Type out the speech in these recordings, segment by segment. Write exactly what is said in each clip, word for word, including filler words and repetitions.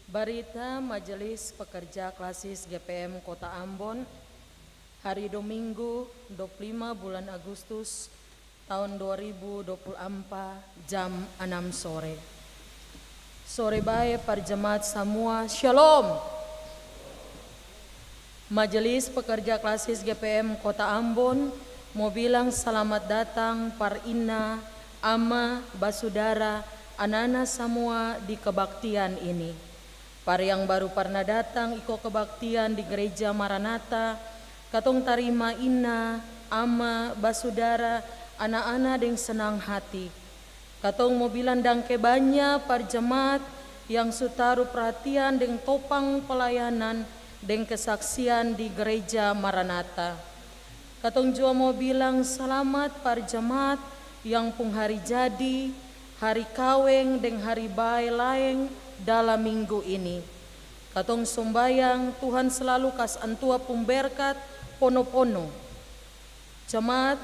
Barita Majelis Pekerja Klasis G P M Kota Ambon, hari Dominggu, dua puluh lima bulan Agustus, tahun dua ribu dua puluh ampa, jam anam sore. Sore bae par jemaat samua, Shalom! Majelis Pekerja Klasis G P M Kota Ambon mo bilang salamat datang par ina, ama, basudara, ana-ana samua di kebaktian ini. Par yang baru parna datang iko kebaktian di Gereja Maranatha, katong tarima ina, ama, basudara, ana-ana deng senang hati. Katong mo bilang dangke banya par jemaat yang su taru perhatian deng topang pelayanan deng kesaksian di Gereja Maranatha. Katong jua mo bilang salamat par jemaat yang pung hari jadi, hari kaweng, deng hari bae laeng dalam minggu ini. Katong sombayang Tuhan slalu kas antua pung berkat pono-pono. Jemaat,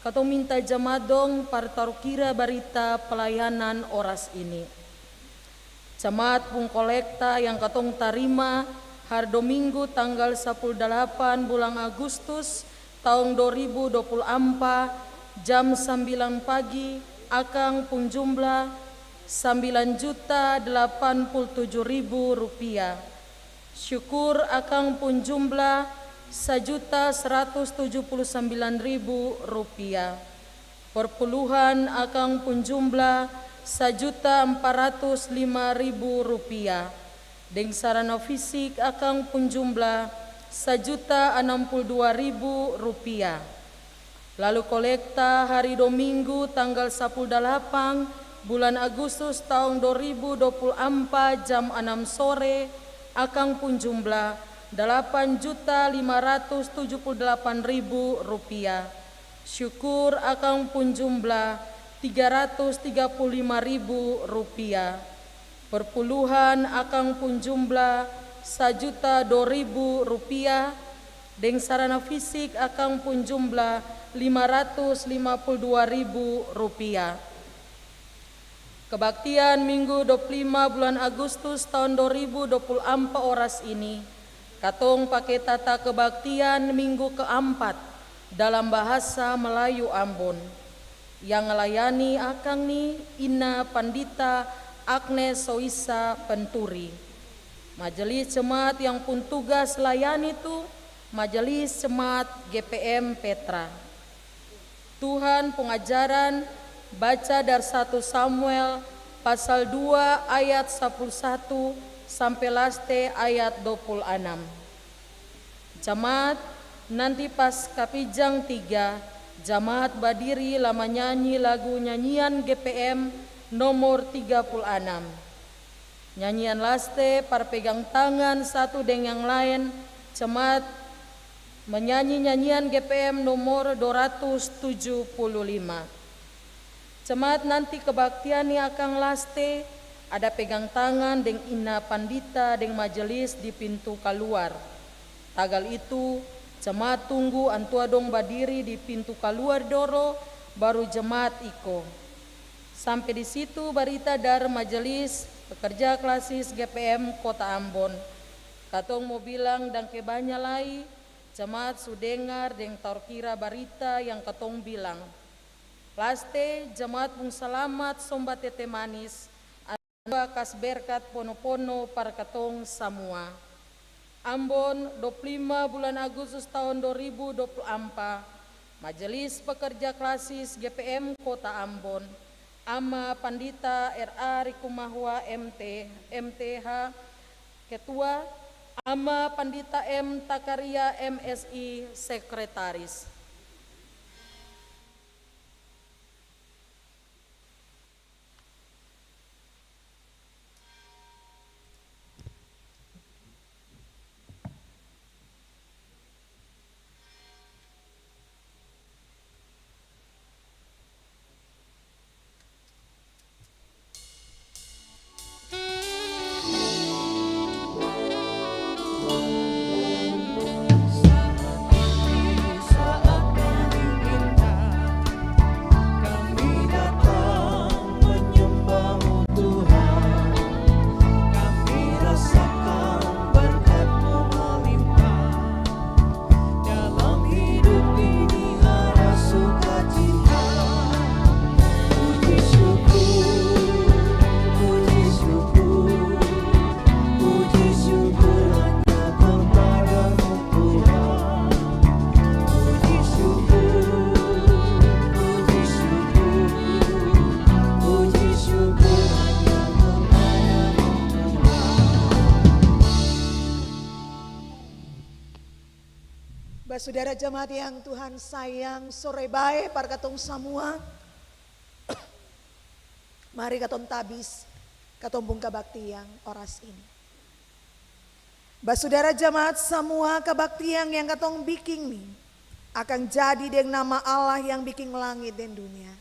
katong minta jemaat dong par tarukira barita pelayanan oras ini. Jemaat pung kolekta yang katong tarima hari Dominggu tanggal sapuluh dalapan bulan Agustus taong dua ribu dua puluh ampa, jam sambilan pagi, akang pung jumlah sambilan juta dalapan puluh tuju ribu rupiah. Syukur akang pung jumlah sajuta saratus tuju puluh sambilan ribu rupiah. Perpuluhan akang pung jumlah sajuta ampa ratus lima ribu rupiah. Deng sarana fisik akang pung jumlah sajuta anam puluh dua ribu rupiah. Lalu kolekta hari Dominggu tanggal sapuluh dalapan bulan Agustus taong dua ribu dua puluh ampa jam anam sore, akang pung jumlah dalapan juta lima ratus tuju puluh dalapan ribu rupiah. Syukur akang pung jumlah tiga ratus tiga puluh lima ribu rupiah. Perpuluhan akang pung jumlah sajuta dua ribu rupiah, deng sarana fisik akang pung jumlah lima ratus lima puluh dua ribu rupiah. Kebaktian Minggu dua puluh lima bulan Agustus taong dua ribu dua puluh ampa oras ini, katong pake tata kebaktian minggu keampat dalam bahasa Melayu Ambon. Yang layani akang ni Ina Pandita Agnes Soisa Penturi. Majelis jemaat yang pung tugas layani tu Majelis Jemaat G P M Petra. Tuhan pung ajaran baca dari satu Samuel pasal dua ayat sapuluh satu sampe laste ayat dua puluh anam. Jamaat, nanti pas kapijang tiga, jamaat badiri la manyanyi lagu nyanyian G P M nomor tiga puluh anam. Nyanyian laste par pegang tangan satu deng yang laen, jemaat manyanyi nyanyian G P M nomor dua ratus tujuh puluh lima. Jemaat, nanti kebaktian ni akang laste ada pegang tangan deng ina pandita deng majelis di pintu kaluar. Tagal itu, jemaat tunggu antua dong badiri di pintu kaluar dolo, baru jemaat iko. Sampe di situ barita dari Majelis Pekerja Klasis G P M Kota Ambon. Katong mo bilang dangke banya lai, jemaat su dengar deng tarukira barita yang katong bilang. Laste, jemaat pung salamat somba tete manis, antua kas berkat pono-pono par katong samua. Ambon, dua puluh lima bulan Agustus tahun dua ribu dua puluh ampa, Majelis Pekerja Klasis G P M Kota Ambon, Ama Pandita R A Rikumahua M T, M T H, Ketua, Ama Pandita M Takaria M Si, Sekretaris. Basudara jemaat yang Tuhan sayang, sore bae par katong samua. Mari katong tabis katong pung kabaktian oras ini. Basudara jemaat samua, kabaktian yang katong biking ni akang jadi deng nama Allah yang biking langit deng dunia.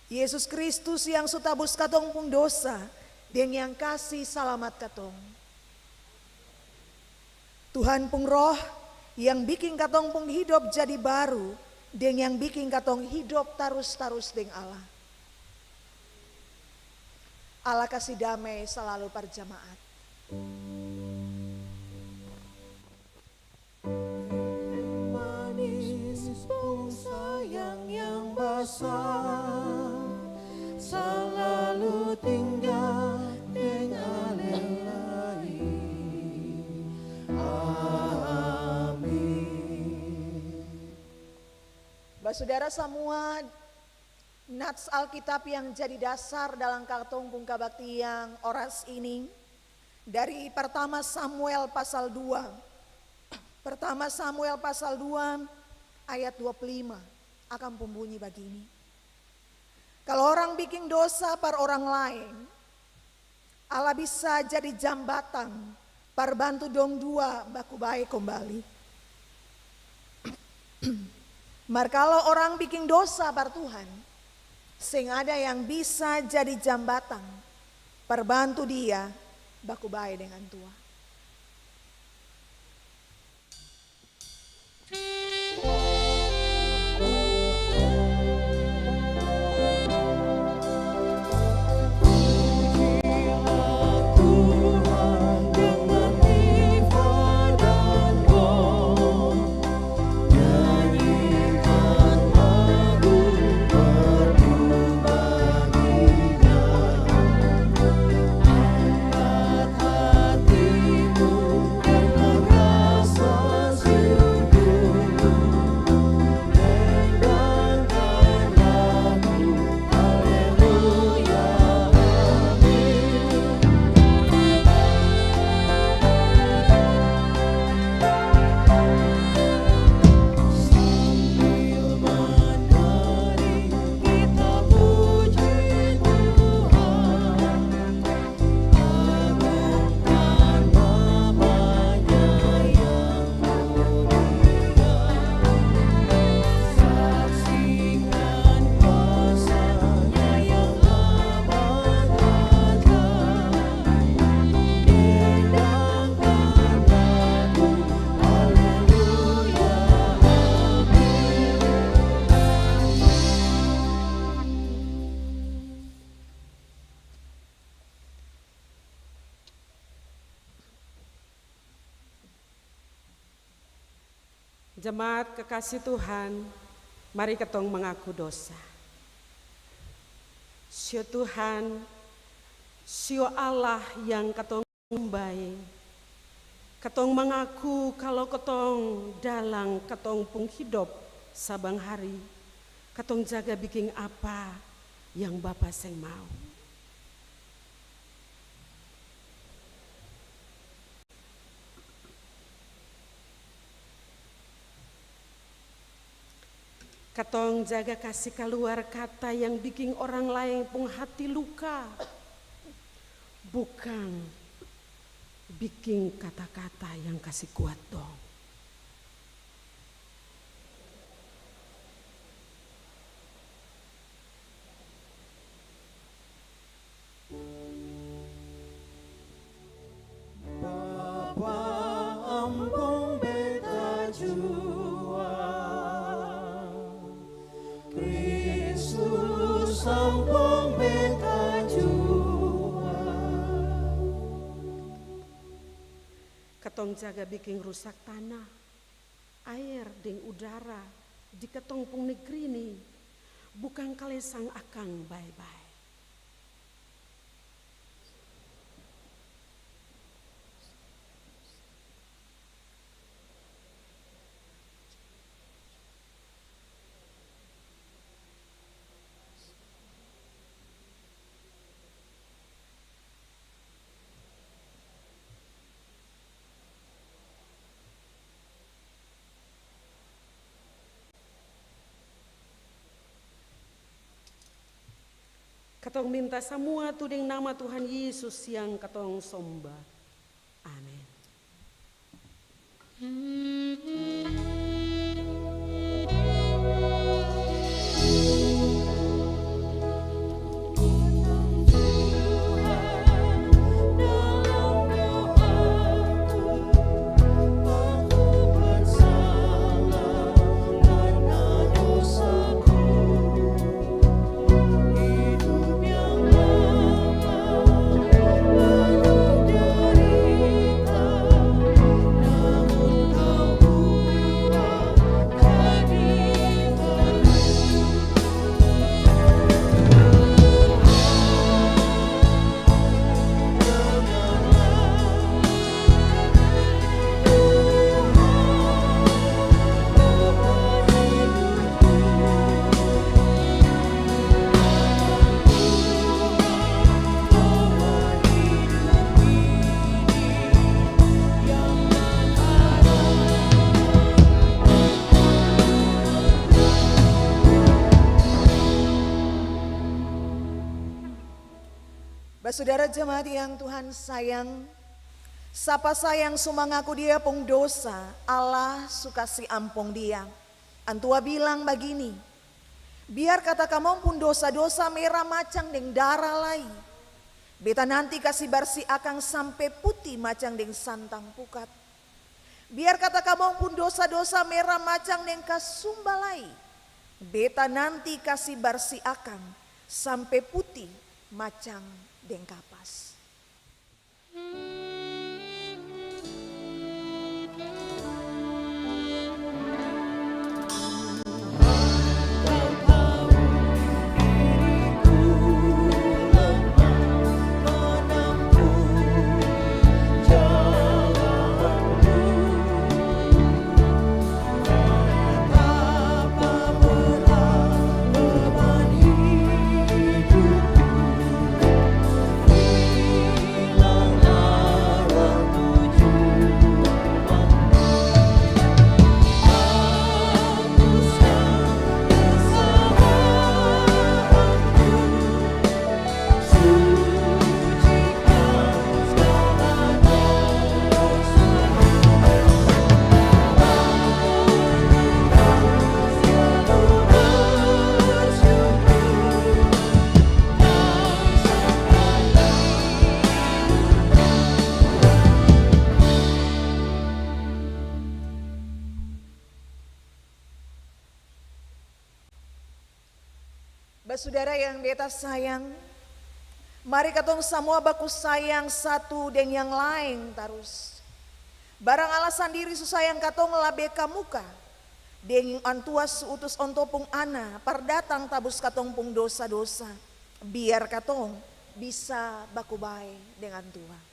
Yesus Kristus yang su tabus katong pung dosa deng yang kasi salamat katong. Tuhan pung Roh yang biking katong pung hidop jadi baru deng yang biking katong hidop tarus-tarus deng Allah. Allah kasi dame salalu par jemaat. Manis pung sayang yang basar, salalu tinggal deng ale lai. Amin. Basudara samua, nats Alkitab yang jadi dasar dalam katong pung kabaktian oras ini, dari Pertama Samuel pasal dua. Pertama Samuel pasal dua ayat dua puluh lima akang pung bunyi bagini, "Kalo orang biking dosa par orang laeng, Allah bisa jadi jambatan par bantu dong dua baku bae kombali." Mar kalo orang biking dosa par Tuhan, seng ada yang bisa jadi jambatan par bantu Dia baku bae dengan Tuhan. Jemaat kekasih Tuhan, mari katong mangaku dosa. Sio Tuhan, sio Allah yang katong bae, katong mangaku kalo katong dalang katong pung hidop sabang hari, katong jaga biking apa yang Bapa seng mau. Katong jaga kasi kaluar kata yang biking orang laeng pung hati luka, bukang biking kata-kata yang kasi kuat dong. Bapa, ampung beta jua. Kristus, ampung beta jua. Katong jaga biking rusak tanah, aer deng udara di katong pung negri ni bukang kalesang akang bae-bae. Katong minta samua tu deng nama Tuhan Yesus yang katong somba. Amen. Basudara jemaat yang Tuhan sayang, sapa sa yang su mangaku dia pung dosa, Allah su kasi ampong dia. Antua bilang bagini, "Biar kata kamong pung dosa-dosa mera macang deng dara lai, Beta nanti kasi barsi akang sampe puti macang deng santang pukat." Biar kata kamong pung dosa-dosa mera macang deng kasumba lai, Beta nanti kasi barsi akang sampe puti macang deng kapas. Basudara yang beta sayang, mari katong samua baku sayang satu deng yang laeng tarus. Barang Allah sandiri su sayang katong labe kamuka, deng Antua su utus Onto pung Ana par datang tabus katong pung dosa-dosa, biar katong bisa baku bae deng Antua.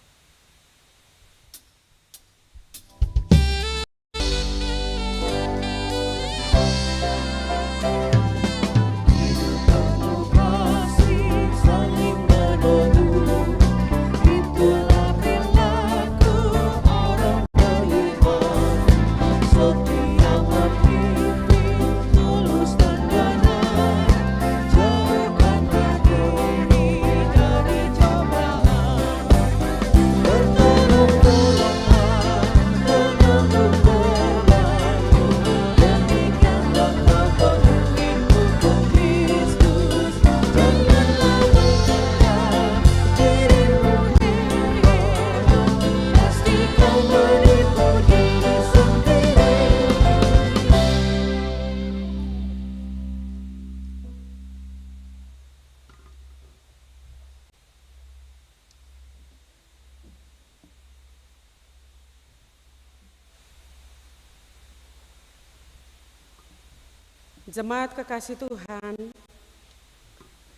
Jemaat kekasih Tuhan,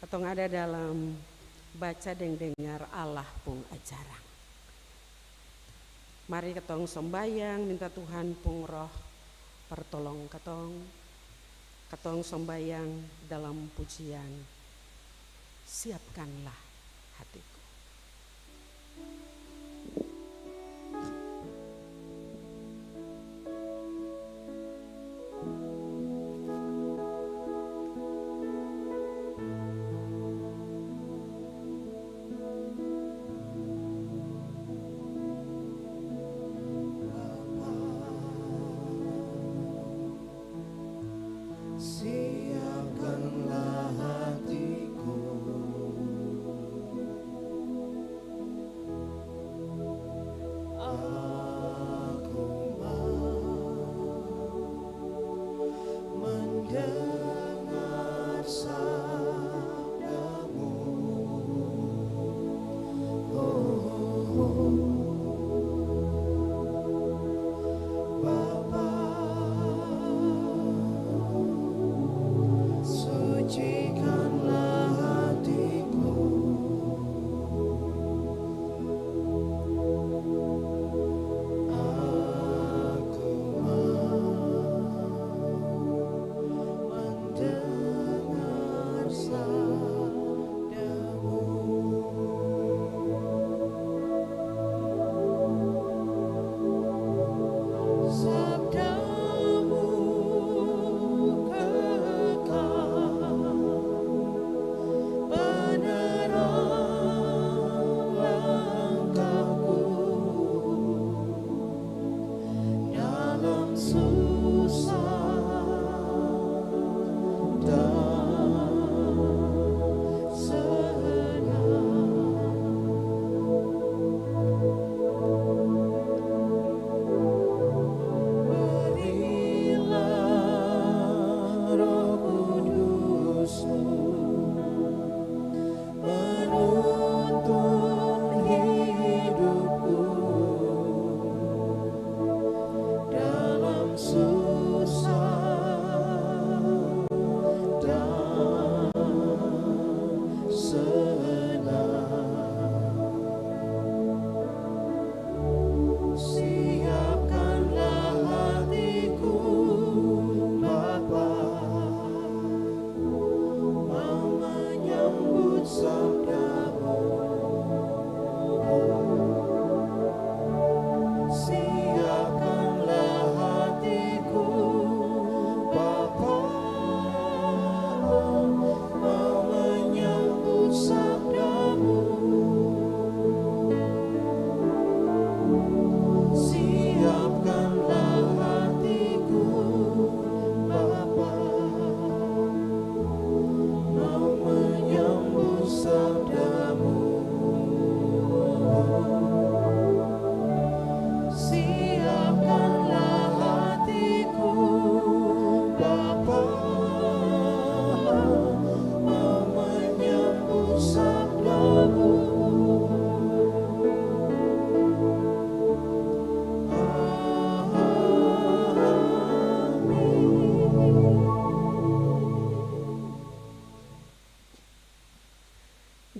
katong ada dalam baca deng dengar Allah pung acara. Mari katong sombayang, minta Tuhan pung Roh pertolong katong. Katong sombayang dalam pujian, "Siapkanlah hatiku."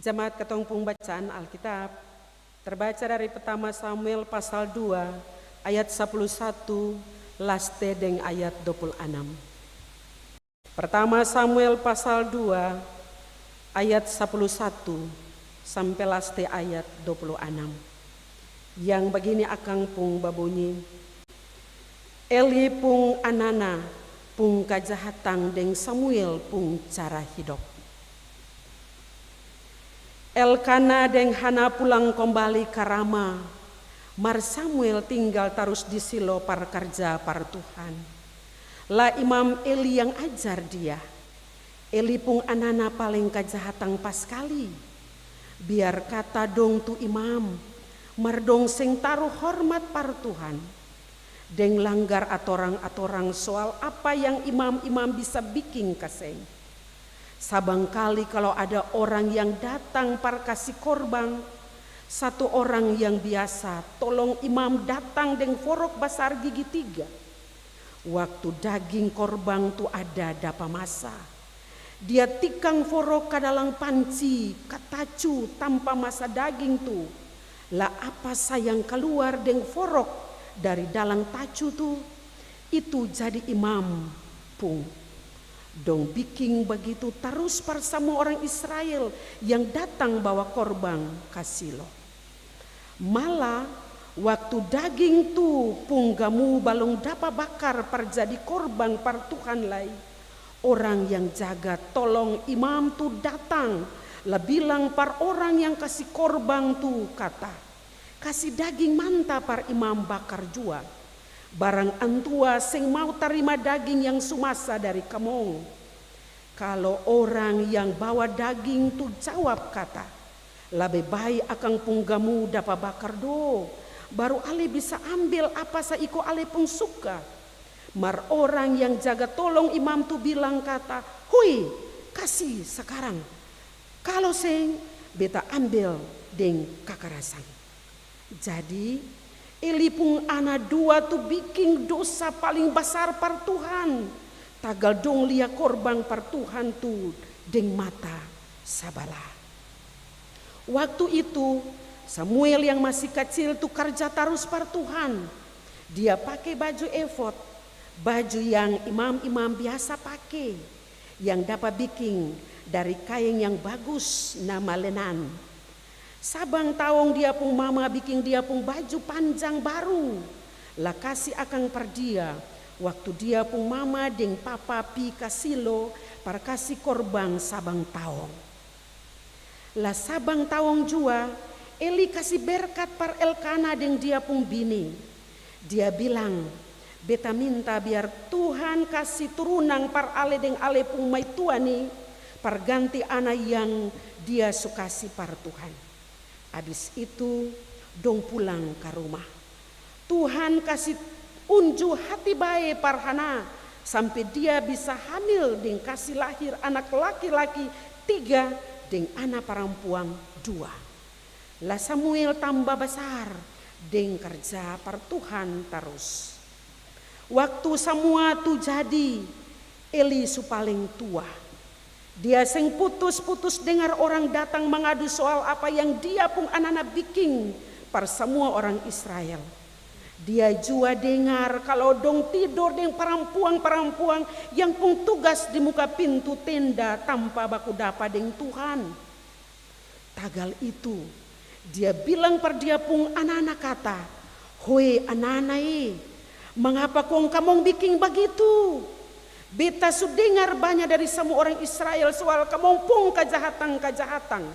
Jemaat, katong pung bacaan Alkitab terbaca dari pertama Samuel pasal dua ayat sapuluh satu laste deng ayat dua puluh anam. Pertama Samuel pasal dua ayat sapuluh satu sampe laste ayat dua puluh anam. Yang bagini akang pung babunyi, Eli pung anana pung kajahatang deng Samuel pung cara hidop. Elkana deng Hana pulang kombali ka Rama, mar Samuel tinggal tarus di Silo par karja par Tuhan. La imam Eli yang ajar dia. Eli pung anana paleng kajahatang paskali. Biar kata dong tu imam, mar dong seng taru hormat par Tuhan, deng langgar atorang-atorang soal apa yang imam-imam bisa biking ka seng. Sabangkali kalo ada orang yang datang par kasi korbang, satu orang yang biasa tolong imam datang deng forok basar gigi tiga. Waktu daging korbang tu ada dapa masa, dia tikang forok ka dalang panci, ka tacu tampa masa daging tu. La apa sa yang kaluar deng forok dari dalang tacu tu, itu jadi imam pung. Dong biking bagitu tarus par samua orang Israel yang datang bawa korbang ka Silo. Mala, waktu daging tu pung gamu balong dapa bakar par jadi korbang par Tuhan lai, orang yang jaga tolong imam tu datang, la bilang par orang yang kasi korbang tu kata, "Kasi daging manta par imam bakar jua. Barang antua seng mau tarima daging yang su masa dari kamong." Kalo orang yang bawa daging tu jawab kata, "Labe bae akang pung gamu dapa bakar do, baru ale bisa ambel apa sa iko ale pung suka." Mar orang yang jaga tolong imam tu bilang kata, "Hui, kasi sakarang. Kalo seng, beta ambel deng kakarasan." Jadi, Eli pung ana dua tu biking dosa paling basar par Tuhan, tagal dong lia korbang par Tuhan tu deng mata sabala. Waktu itu, Samuel yang masi kacil tu karja tarus par Tuhan. Dia pake baju efod, baju yang imam-imam biasa pake, yang dapa biking dari kaeng yang bagus nama lenan. Sabang taong dia pung mama biking dia pung baju panjang baru, la kasi akang par dia, waktu dia pung mama deng papa pi ka Silo par kasi korbang sabang taong. La sabang taong jua, Eli kasi berkat par Elkana deng dia pung bini. Dia bilang, "Beta minta biar Tuhan kasi turunang par ale deng ale pung maitua ni, par ganti ana yang dia su kasi par Tuhan." Abis itu, dong pulang ka ruma. Tuhan kasi unju hati bae par Hana, sampe dia bisa hamil deng kasi lahir anak laki-laki tiga deng ana parampuang dua. La Samuel tamba basar deng karja par Tuhan tarus. Waktu samua tu jadi, Eli su paleng tua. Dia seng putus-putus dengar orang datang mangadu soal apa yang dia pung anana biking par samua orang Israel. Dia jua dengar kalo dong tidor deng parampuang-parampuang yang pung tugas di muka pintu tenda tampa baku dapa deng Tuhan. Tagal itu, dia bilang par dia pung anana kata, "Hoe anana e, mangapa kong kamong biking bagitu? Beta su dengar banya dari samua orang Israel soal kamong pung kajahatan-kajahatan.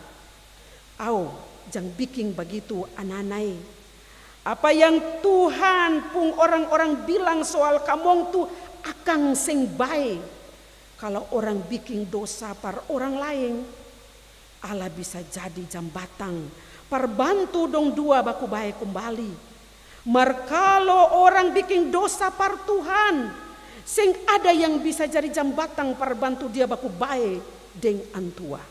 Ao, jang biking bagitu anana e. Apa yang Tuhan pung orang-orang bilang soal kamong tu akang seng bae. Kalo orang biking dosa par orang laeng, Allah bisa jadi jambatang par bantu dong dua baku bae kumbali. Mar kalo orang biking dosa par Tuhan, seng ada yang bisa jadi jambatang par bantu dia baku bae deng antua."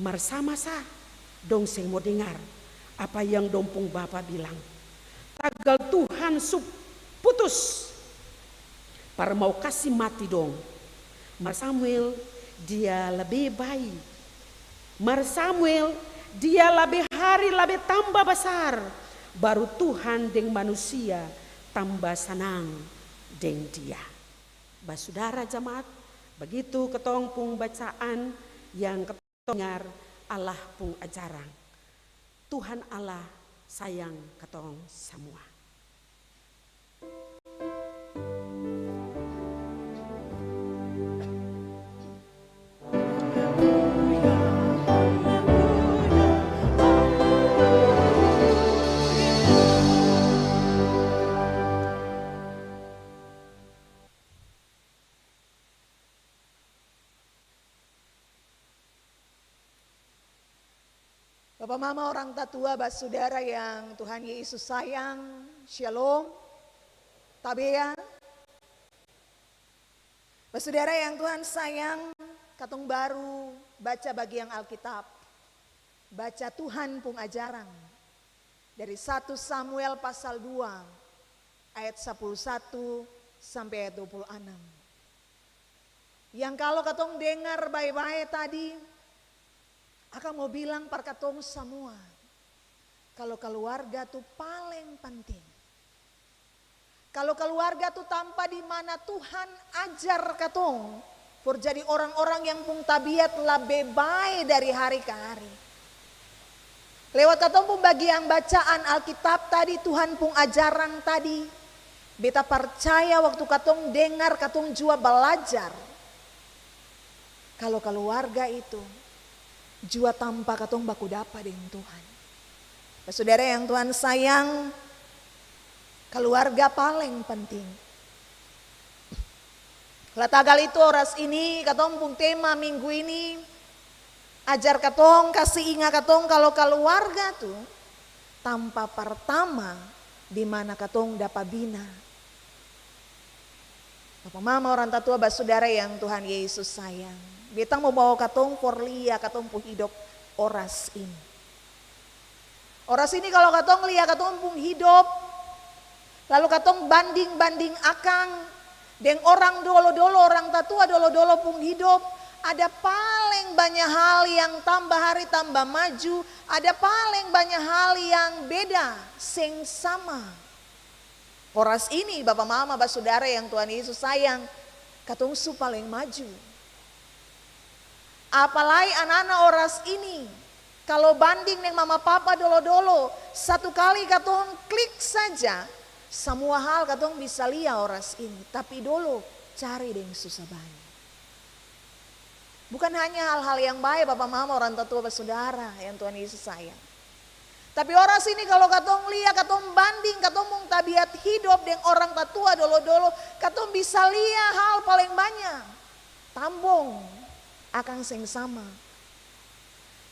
Mar sama sa, dong seng mo dengar apa yang dong pung bapa bilang. Tagal Tuhan su putus par mau kasi mati dong. Mar Samuel, dia lebe bae Mar Samuel, dia labe hari labe tamba basar, baru Tuhan deng manusia tamba sanang deng dia. Basudara jemaat, bagitu katong pung bacaan yang katong dengar Allah pung ajaran. Tuhan Allah sayang katong samua. Bapa mama orang tatua basudara yang Tuhan Yesus sayang, syalom, tabea. Basudara yang Tuhan sayang, katong baru baca bagian Alkitab, baca Tuhan pung ajaran dari satu Samuel pasal dua ayat sapuluh satu sampe ayat dua puluh anam. Yang kalo katong dengar bae-bae tadi, akang mo bilang par katong samua, kalo kaluarga tu paleng penting. Kalo kaluarga tu tampa di mana Tuhan ajar katong for jadi orang-orang yang pung tabiat labe bae dari hari ka hari. Lewat katong pung bagian bacaan Alkitab tadi, Tuhan pung ajaran tadi, beta parcaya waktu katong dengar, katong jua balajar. Kalo kaluarga itu jua tampa katong baku dapa deng Tuhan. Basudara yang Tuhan sayang, kaluarga paleng penting. La tagal itu, oras ini katong pung tema minggu ini ajar katong, kasi inga katong kalo kaluarga tu tampa partama di mana katong dapa bina. Bapa mama orang tatua basudara yang Tuhan Yesus sayang, beta mo bawa katong for lia katong pung hidop oras ini. Oras ini kalo katong lia katong pung hidop, lalu katong banding-banding akang deng orang dolo-dolo, orang tatua dolo-dolo pung hidop, ada paleng banya hal yang tamba hari tamba maju, ada paleng banya hal yang beda, seng sama. Oras ini, bapa mama basudara yang Tuhan Yesus sayang, katong su paleng maju. Apalai anana oras ini, kalo banding deng mama papa dolo-dolo, satu kali katong klik saja, samua hal katong bisa lia oras ini. Tapi dolo, cari deng susa bae. Bukan hanya hal-hal yang bae, bapa mama, orang tatua, basudara yang Tuhan Yesus sayang. Tapi oras ini kalo katong lia, katong banding, katong pung tabiat hidop deng orang tatua dolo-dolo, katong bisa lia hal paleng banya. Tambong akang seng sama.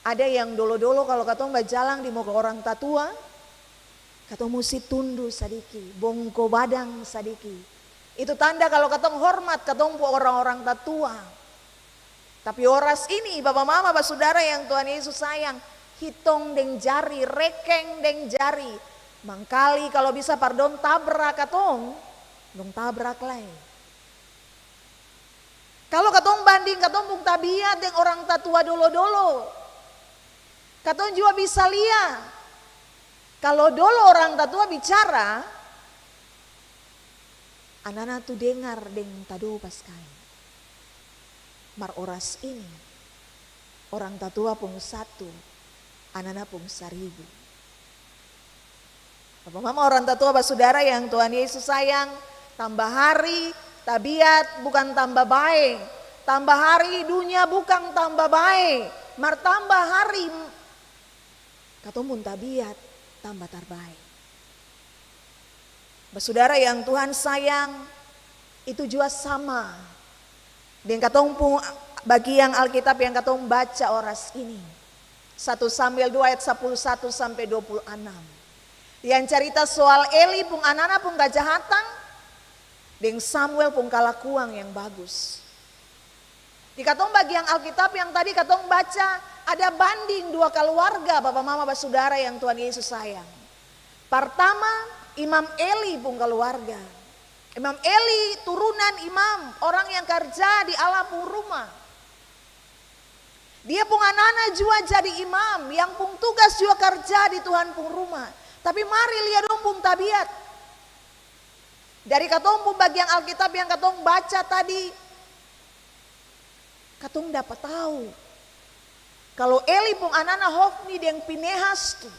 Ada yang dolo-dolo kalo katong bajalang di muka orang tatua, katong musti tundu sadiki, bongko badang sadiki. Itu tanda kalo katong hormat katong pung orang-orang tatua. Tapi oras ini, bapa mama basudara yang Tuhan Yesus sayang, hitong deng jari, rekeng deng jari. Mangkali kalo bisa par dong tabrak katong, dong tabrak lai. Kalo katong banding katong pung tabiat deng orang tatua dolo-dolo, katong jua bisa lia. Kalo dolo orang tatua bicara, anana tu dengar deng tado paskali. Mar oras ini, orang tatua pung satu, anana pung saribu. Bapa mama orang tatua basudara yang Tuhan Yesus sayang, tamba hari, tabiat bukang tamba bae. Tamba hari, dunia bukang tamba bae. Mar tamba hari, katong pung tabiat tamba tar bae. Basudara yang Tuhan sayang, itu jua sama deng katong pung bagian Alkitab yang katong baca oras ini. Satu Samuel dua ayat sapuluh satu sampe dua puluh anam. Yang carita soal Eli pung anana pung kajahatan deng Samuel pung kalakuang yang bagus. Di katong bagian Alkitab yang tadi katong baca, ada banding dua kaluarga, bapa mama basudara yang Tuhan Yesus sayang. Partama, Imam Eli pung kaluarga. Imam Eli turunan imam, orang yang karja di Allah pung rumah. Dia pung anana jua jadi imam, yang pung tugas jua karja di Tuhan pung rumah. Tapi mari lia dong pung tabiat. Dari katong pung bagian Alkitab yang katong baca tadi, katong dapa tau kalo Eli pung anana Hofni deng Pinehas tu,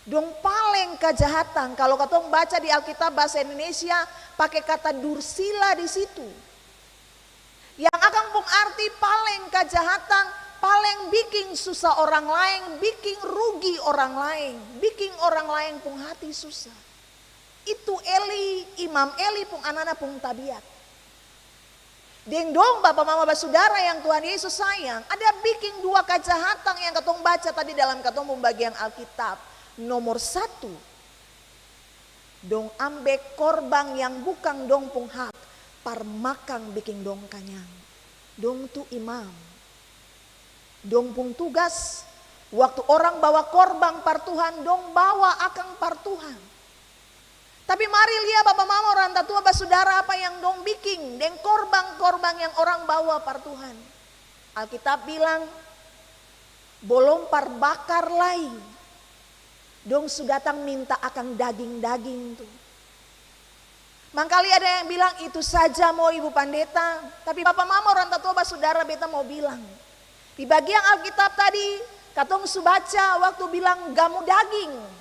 dong paleng kajahatan. Kalo katong baca di Alkitab bahasa Indonesia, pake kata dursila di situ. Yang akang pung arti paleng kajahatan, paleng biking susah orang laeng, biking rugi orang laeng, biking orang laeng pung hati susah. Itu Eli, Imam Eli pung anana pung tabiat. Deng dong bapa mama basudara yang Tuhan Yesus sayang, ada biking dua kajahatan yang katong baca tadi dalam katong pung bagian Alkitab. Nomor satu, dong ambe korbang yang bukang dong pung hak, par makang biking dong kanyang. Dong tu imam. Dong pung tugas, waktu orang bawa korbang par Tuhan, dong bawa akang par Tuhan. Tapi mari lia bapa mama, orang tatua, basudara, apa yang dong biking deng korbang-korbang yang orang bawa par Tuhan. Alkitab bilang, bolom par bakar lai, dong su datang minta akang daging-daging tu. Mangkali ada yang bilang, "Itu saja mo, Ibu Pandeta." Tapi bapa mama, orang tatua, basudara, beta mo bilang, di bagian Alkitab tadi, katong su baca waktu bilang gamu daging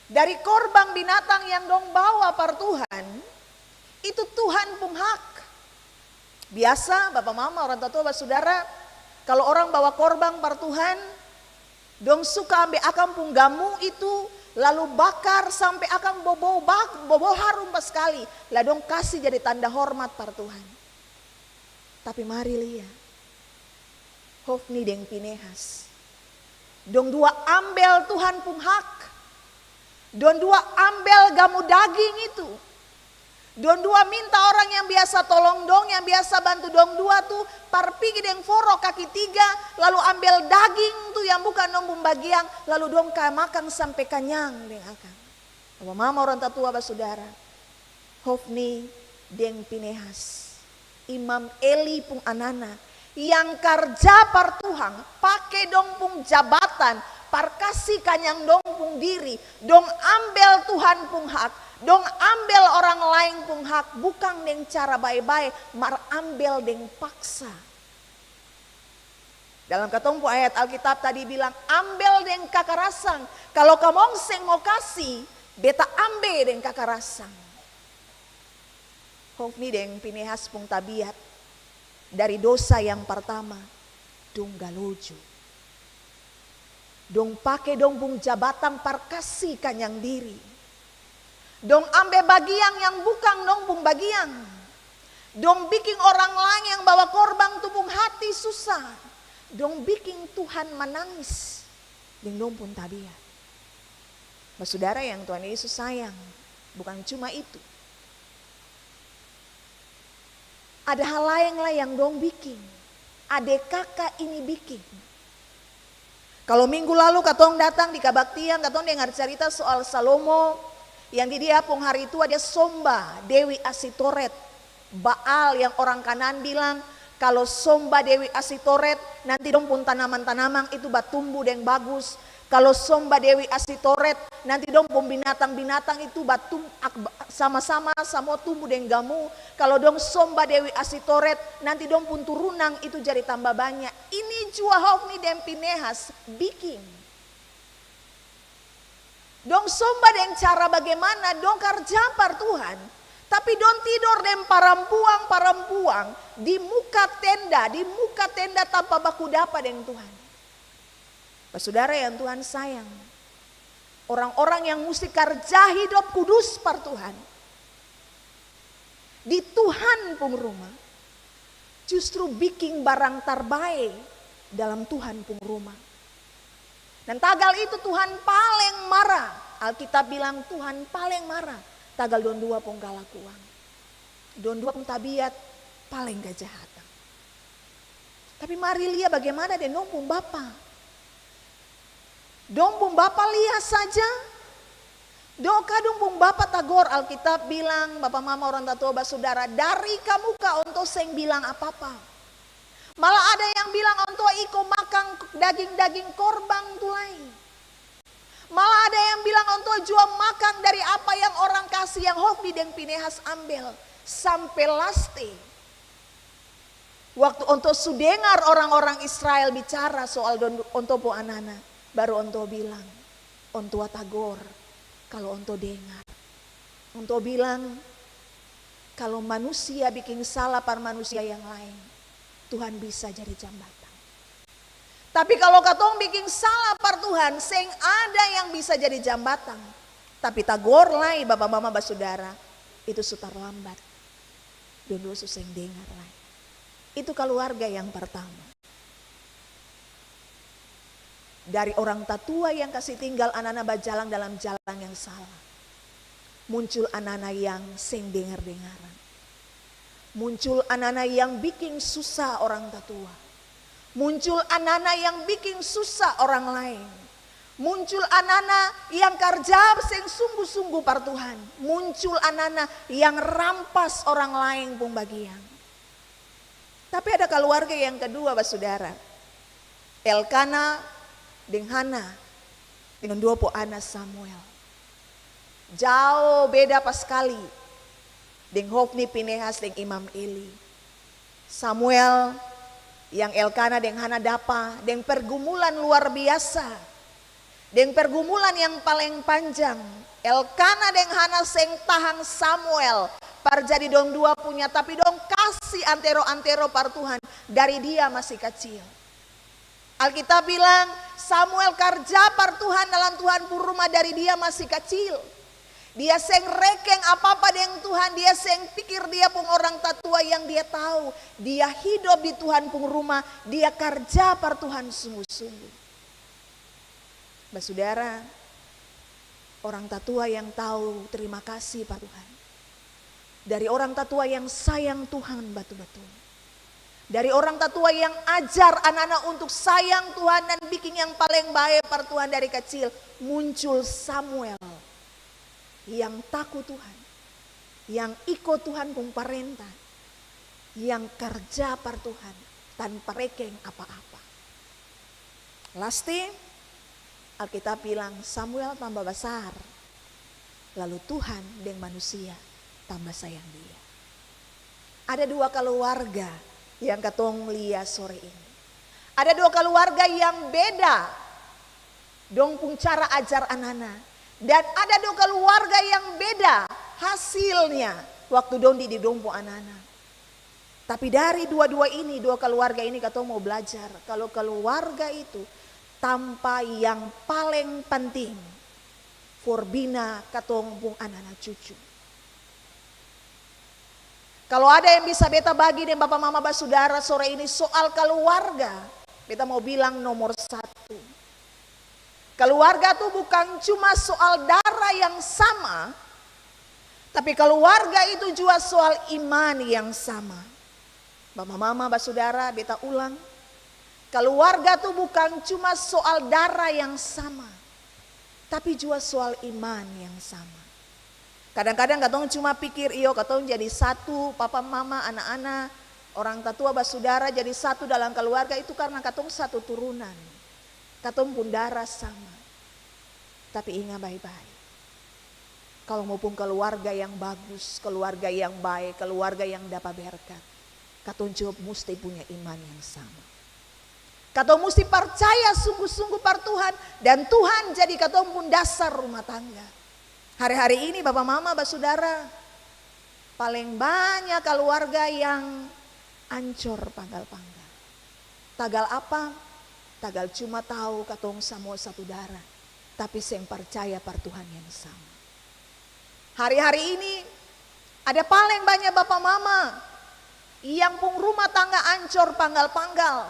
dari korbang binatang yang dong bawa par Tuhan, itu Tuhan pung hak. Biasa, bapa mama, orang tatua, basudara, kalo orang bawa korbang par Tuhan, dong suka ambe akang pung gamu itu, lalu bakar sampe akang bobou bak-, bobou harum paskali, la dong kasi jadi tanda hormat par Tuhan. Tapi mari lia, Hofni deng Pinehas, dong dua ambel Tuhan pung hak. Dong dua ambel gamu daging itu. Dong dua minta orang yang biasa tolong dong, yang biasa bantu dong dua tu, par pigi deng foro kaki tiga, lalu ambel daging tu yang bukang dong pung bagiang, lalu dong ka makang sampe kanyang deng akang. Bapa mama, orang tatua, basudara, Hofni deng Pinehas, Imam Eli pung anana, yang karja par Tuhan, pake dong pung jabatan par kasi kanyang dong pung diri, dong ambel Tuhan pung hak, dong ambel orang laeng pung hak, bukang deng cara bae-bae, mar ambel deng paksa. Dalam katong pung ayat Alkitab tadi bilang, "Ambel deng kakarasan. Kalo kamong seng mo kasi, beta ambe deng kakarasan." Hofni deng Pinehas pung tabiat dari dosa yang partama, dong galojo. Dong pake dong pung jabatan par kasi kanyang diri. Dong ambe bagiang yang bukang dong pung bagiang. Dong biking orang laeng yang bawa korbang tu pung hati susa. Dong biking Tuhan manangis deng dong pung tabiat. Basudara yang Tuhan Yesus sayang, bukang cuma itu. Ada hal laeng lai yang dong biking, ade kaka ini biking. Kalo minggu lalu katong datang di kabaktian, katong dengar carita soal Salomo yang di dia pung hari tua dia somba Dewi Asitoret, Baal yang orang Kanaan bilang, kalo somba Dewi Asitoret, nanti dong pung tanaman-tanaman itu batumbu deng bagus. Kalo somba Dewi Asitoret, nanti dong pung binatang-binatang itu batum-, ak-, sama-sama samua tumbu deng gamu. Kalo dong somba Dewi Asitoret, nanti dong pung turunang itu jadi tamba banya. Ini jua Hofni deng Pinehas biking. Dong somba deng cara bagimana, dong karja par Tuhan, tapi dong tidor deng parampuang-parampuang di muka tenda, di muka tenda tanpa baku dapa deng Tuhan. Basudara yang Tuhan sayang, orang-orang yang musti karja hidop kudus par Tuhan, di Tuhan pung ruma, justru biking barang tarbae dalam Tuhan pung ruma. Dan tagal itu Tuhan paleng mara. Alkitab bilang Tuhan paleng mara tagal dong dua pung kalakuan. Dong dua pung tabiat paleng kajahatan. Tapi mari lia bagimana deng dong pung bapa. Dong pung bapa lia saja. Dong ka dong pung bapa tagor, Alkitab bilang, bapa mama, orang tatua, basudara, dari kamuka, onto seng bilang apa-apa. Malah ada yang bilang, "Antua iko makang daging-daging korbang tu lai." Malah ada yang bilang, "Antua jua makang dari apa yang orang kasi, yang Hofni deng Pinehas ambel." Sampe laste, waktu antua su dengar orang-orang Israel bicara soal don-, antua pung anana, baru antua bilang, antua tagor, kalu antua dengar. Antua bilang, kalu manusia biking sala par manusia yang laeng, Tuhan bisa jadi jambatan. Tapi kalu katong biking sala par Tuhan, seng ada yang bisa jadi jambatan. Tapi tagor lai, bapa mama basudara, itu su tarlambat. Dong dua su seng dengar lai. Itu kaluarga yang partama. Dari orang tatua yang kasi tinggal anana bajalang dalam jalang yang salah, muncul anana yang seng dengar-dengaran. Muncul anana yang biking susah orang tatua. Muncul anana yang biking susah orang laeng. Muncul anana yang karja seng sungguh-sungguh par Tuhan. Muncul anana yang rampas orang laeng pung bagian. Tapi ada kaluarga yang kadua, basudara. Elkana deng Hana deng dong dua pung ana Samuel. Jao beda paskali deng Hofni, Pinehas, deng Imam Eli. Samuel yang Elkana deng Hana dapa deng pergumulan luar biasa. Deng pergumulan yang paleng panjang, Elkana deng Hana seng tahang Samuel par jadi dong dua punya, tapi dong kasi antero-antero par Tuhan dari dia masi kacil. Alkitab bilang, Samuel karja par Tuhan dalam Tuhan pung rumah dari dia masi kacil. Dia seng rekeng apa-apa deng Tuhan, dia seng pikir dia pung orang tatua yang dia tau. Dia hidop di Tuhan pung rumah, dia karja par Tuhan sungguh-sungguh. Basudara, orang tatua yang tau terima kasih pa Tuhan, dari orang tatua yang sayang Tuhan batul-batul, dari orang tatua yang ajar ana-ana untuk sayang Tuhan dan biking yang paleng bae par Tuhan dari kacil, muncul Samuel yang taku Tuhan, yang iko Tuhan pung parenta, yang karja par Tuhan tanpa rekeng apa-apa. Laste, Alkitab bilang Samuel tamba basar, lalu Tuhan deng manusia tamba sayang dia. Ada dua kaluarga yang katong lia sore ini. Ada dua kaluarga yang beda dong pung cara ajar anana. Dan ada dua kaluarga yang beda hasilnya waktu dong didik dong pung anana. Tapi dari dua-dua ini, dua kaluarga ini katong mo blajar kalo kaluarga itu tampa yang paleng penting for bina katong pung anana cucu. Kalo ada yang bisa beta bagi deng bapa mama basudara sore ini soal kaluarga, beta mo bilang nomor satu. Kaluarga tu bukang cuma soal dara yang sama, tapi kaluarga itu jua soal iman yang sama. Bapa mama basudara, beta ulang, kaluarga tu bukang cuma soal dara yang sama, tapi jua soal iman yang sama. Kadang-kadang katong cuma pikir, iyo, katong jadi satu, papa, mama, ana-ana, orang tatua, basudara jadi satu dalam kaluarga itu karna katong satu turunan, katong pung dara sama. Tapi inga bae-bae, kalo mo pung kaluarga yang bagus, kaluarga yang bae, kaluarga yang dapa berkat, katong jua musti punya iman yang sama. Katong musti parcaya sungguh-sungguh par Tuhan, dan Tuhan jadi katong pung dasar rumah tangga. Hari-hari ini, bapa mama basudara, paleng banya kaluarga yang ancor panggal-panggal. Tagal apa? Tagal cuma tau katong samua satu dara, tapi seng parcaya par Tuhan yang sama. Hari-hari ini, ada paleng banya bapa mama yang pung rumah tangga ancor panggal-panggal.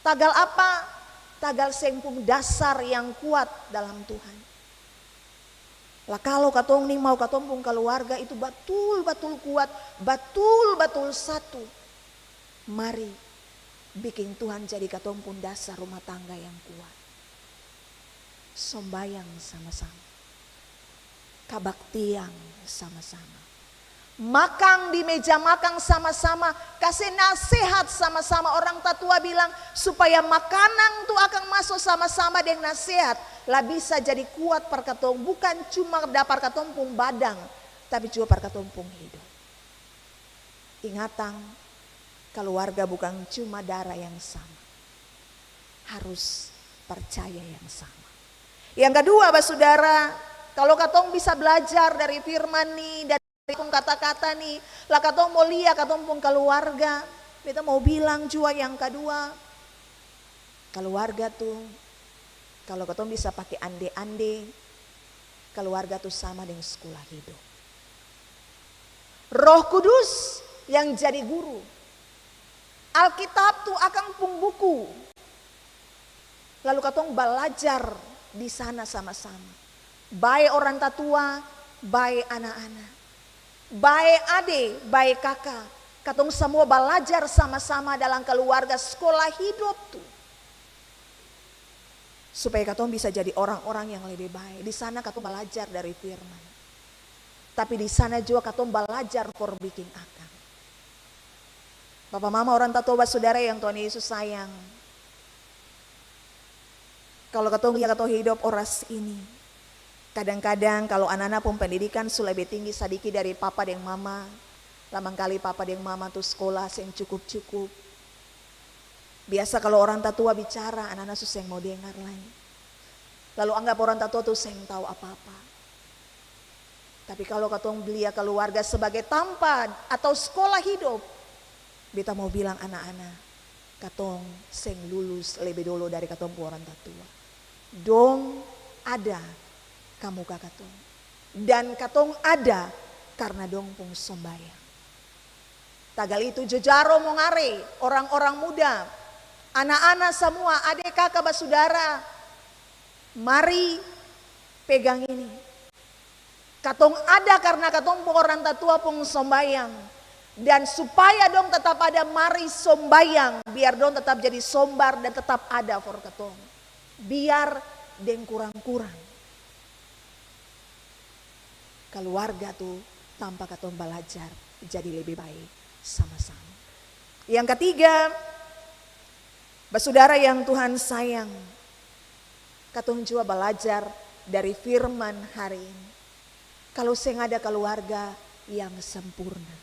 Tagal apa? Tagal seng pung dasar yang kuat dalam Tuhan. La kalo katong ni mau katong pung kaluarga itu batul-batul kuat, batul-batul satu, mari biking Tuhan jadi katong pung dasar rumah tangga yang kuat. Sombayang sama-sama. Kabaktian sama-sama. Makang di meja makang sama-sama, kase nasehat sama-sama. Orang tatua bilang, supaya makanang tu akang maso sama-sama deng nasehat, la bisa jadi kuat par katong, bukan cuma da par katong pung badang, tapi jua par katong pung hidop. Ingatang, kaluarga bukang cuma dara yang sama, harus parcaya yang sama. Yang kadua, basudara, kalo katong bisa blajar dari firman ni, dari pung kata-kata ni, la katong mo lia katong pung kaluarga. Beta mo bilang jua yang kadua, kaluarga tu, kalo katong bisa pake ande-ande, kaluarga tu sama deng skola hidop. Roh Kudus yang jadi guru. Alkitab tu akang pung buku. Lalu katong balajar di sana sama-sama. Bae orang tatua, bae ana-ana. Bae ade, bae kaka. Katong samua balajar sama-sama dalam kaluarga skola hidop tu. Supaya katong bisa jadi orang-orang yang lebe bae. Di sana katong balajar dari firman. Tapi di sana jua katong balajar for biking akang. Bapa mama orang tatua basudara yang Tuhan Yesus sayang. Kalo katong lia katong hidop oras ini, kadang-kadang kalo anana pung pendidikan su lebe tinggi sadiki dari papa deng mama, la mangkali papa deng mama tu skola seng cukup-cukup. Biasa kalo orang tatua bicara, anana su seng mau dengar lai. Lalu anggap orang tatua tu seng tau apa-apa. Tapi kalo katong lia kaluarga sebagai tampa atau skola hidop, beta mau bilang ana-ana, katong seng lulus lebe dolo dari katong pung orang tatua. Dong ada kamuka katong. Dan katong ada karna dong pung sombayang. Tagal itu jo jaro mongare, orang-orang muda, ana-ana samua, ade kaka basudara, mari pegang ini. Katong ada karna katong pung orang tatua pung sombayang. Dan supaya dong tetap ada, mari sombayang, biar dong tetap jadi sombar dan tetap ada for katong. Biar deng kurang-kurang. Kaluarga tu tampa katong balajar jadi lebe bae sama-sama. Yang katiga, basudara yang Tuhan sayang, katong jua balajar dari firman hari ini. Kalo seng ada kaluarga yang sempurna,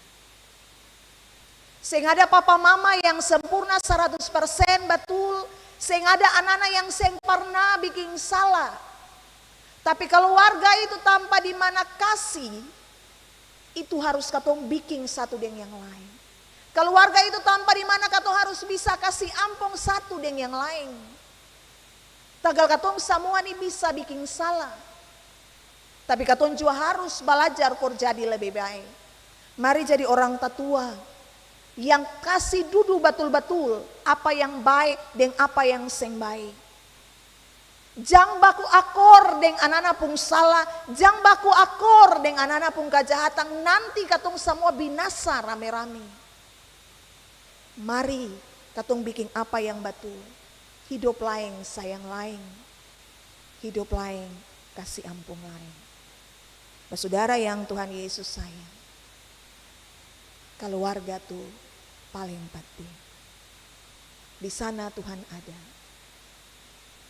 seng ada papa mama yang sempurna saratus persen batul, seng ada anana yang seng parna biking sala. Tapi kaluarga itu tampa di mana kasi, itu harus katong biking satu deng yang laeng. Kaluarga itu tampa di mana katong harus bisa kasi ampong satu deng yang laeng. Tagal katong samua ni bisa biking sala. Tapi katong jua harus balajar for jadi lebe bae. Mari jadi orang tatua yang kasi dudu batul-batul apa yang bae deng apa yang seng bae. Jang baku akor deng anana pung sala, jang baku akor deng anana pung kajahatan, nanti katong samua binasa rame-rame. Mari katong biking apa yang batul. Hidop laeng sayang laeng. Hidop laeng kasi ampung laeng. Basudara yang Tuhan Yesus sayang, kaluarga tu paleng penting. Di sana Tuhan ada.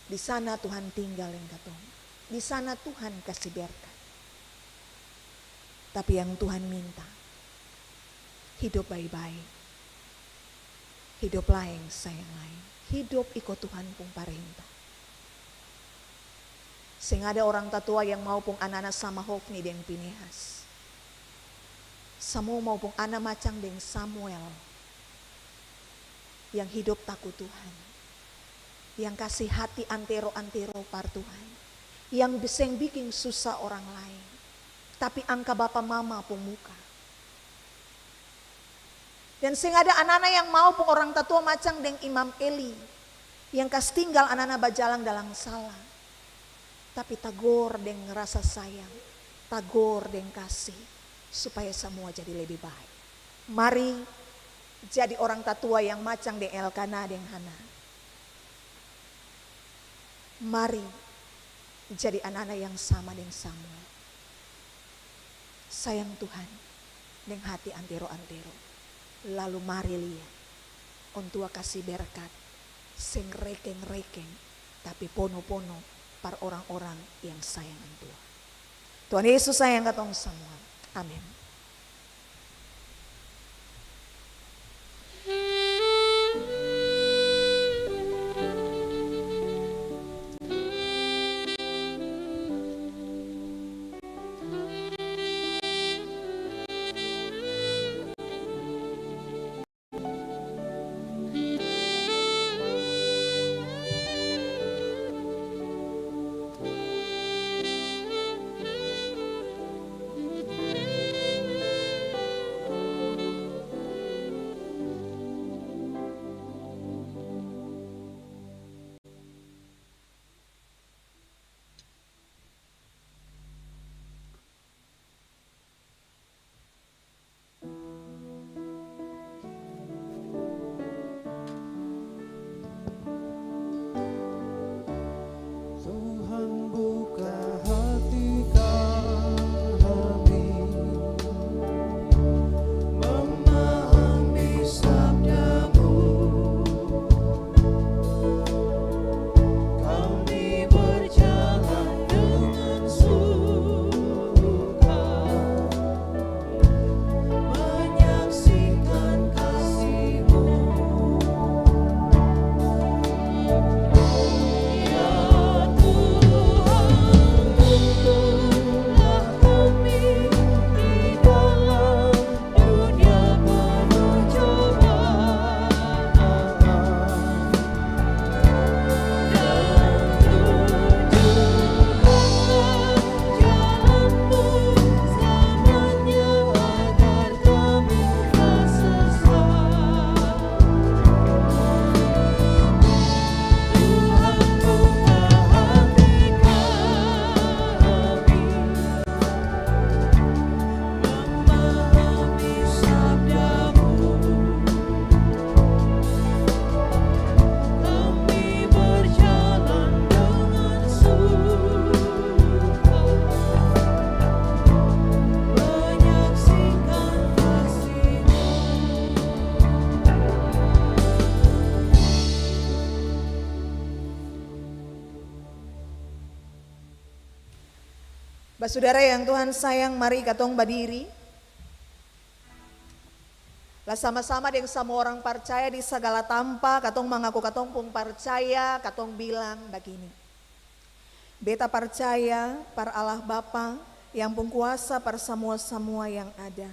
Di sana Tuhan tinggal deng katong. Di sana Tuhan kasi berkat. Tapi yang Tuhan minta, hidop bae-bae. Hidop laeng sayang laeng. Hidop iko Tuhan pung parenta. Seng ada orang tatua yang mau pung anana sama Hofni deng Pinehas. Samua mau pung ana macang deng Samuel yang hidop taku Tuhan, yang kasi hati antero-antero par Tuhan, yang bi-, seng biking susa orang laeng, tapi angka bapa mama pung muka. Dan seng ada anana yang mau pung orang tatua macang deng Imam Eli, yang kas tinggal anana bajalang dalam sala. Tapi tagor deng rasa sayang, tagor deng kasi, supaya samua jadi lebe bae. Mari jadi orang tatua yang macang deng Elkana deng Hana. Mari jadi anana yang sama deng Samuel. Sayang Tuhan, deng hati antero-antero. Lalu mari lia, Ontua kasi berkat, seng rekeng-rekeng, tapi pono-pono par orang-orang yang sayang Ontua. Tuhan Yesus sayang katong samua. Amin. Tuhan buka hati kami, memahami sabda-Mu. Kami berjalan dengan suka, menyaksikan kasih-Mu. Ya Tuhan, tuntunlah kami di dalam dunia penuh cobaan. Memahami sabda-Mu, kami berjalan dengan suka, menyaksikan kasih-Mu. Basudara yang Tuhan sayang, mari katong badiri. La sama-sama deng samua orang parcaya di sagala tampa, katong mangaku katong pung parcaya, katong bilang bagini, "Beta parcaya par Allah Bapa yang pung kuasa par samua-samua yang ada.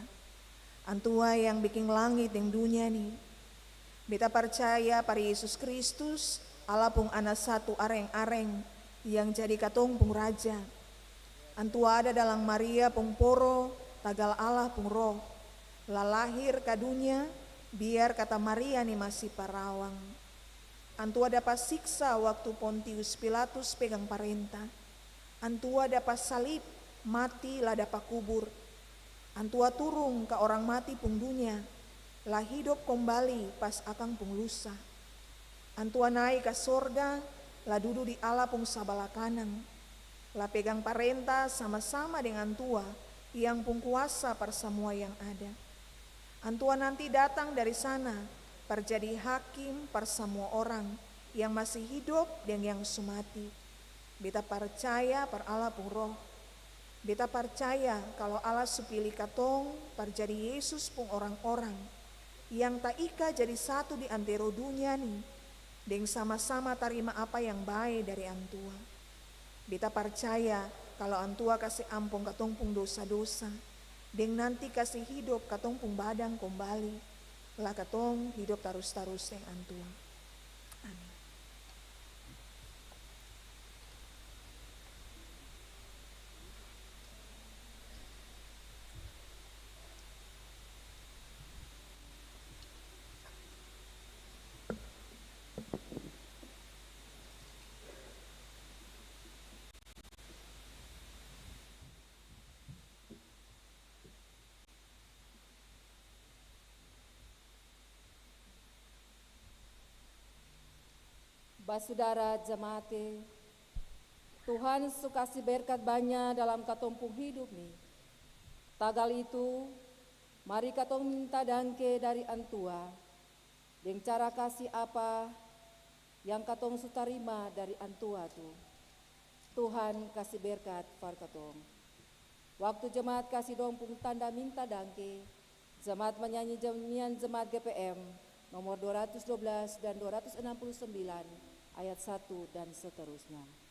Antua yang biking langit deng dunia ni. Beta parcaya par Yesus Kristus, Allah pung Ana satu areng-areng, yang jadi katong pung Raja. Antua ada dalam Maria pung poro, tagal Allah pung Roh, la lahir ka dunia, biar kata Maria ni masi parawang. Antua dapa siksa waktu Pontius Pilatus pegang parenta. Antua dapa salib, mati, la dapa kubur. Antua turung ka orang mati pung dunia, la hidop kombali pas akang pung lusa. Antua nae ka sorga, la dudu di Allah pung sabala kanang, la pegang parenta sama-sama deng Antua yang pung kuasa par samua yang ada. Antua nanti datang dari sana par jadi hakim par samua orang yang masi hidop deng yang su mati. Beta parcaya par Allah pung Roh. Beta parcaya kalu Allah su pili katong par jadi Yesus pung orang-orang, yang taika jadi satu di antero dunia ni, deng sama-sama tarima apa yang bae dari Antua. Beta parcaya kalu Antua kasi ampong katong pung dosa-dosa, deng nanti kasi hidop katong pung badan kombali, la katong hidop tarus-tarus deng Antua. Amin. Basudara jemaat e, Tuhan su kasi berkat banya dalam katong pung hidup ni. Tagal itu, Mari katong minta dangke dari Antua, deng cara kasi apa yang katong su tarima dari Antua tu. Tuhan kasi berkat par katong. Waktu jemaat kasi dong pung tanda minta dangke, jemaat manyanyi nyanyian jemaat G P M nomor dua ratus dua belas dan dua ratus enam puluh sembilan ayat satu dan seterusnya.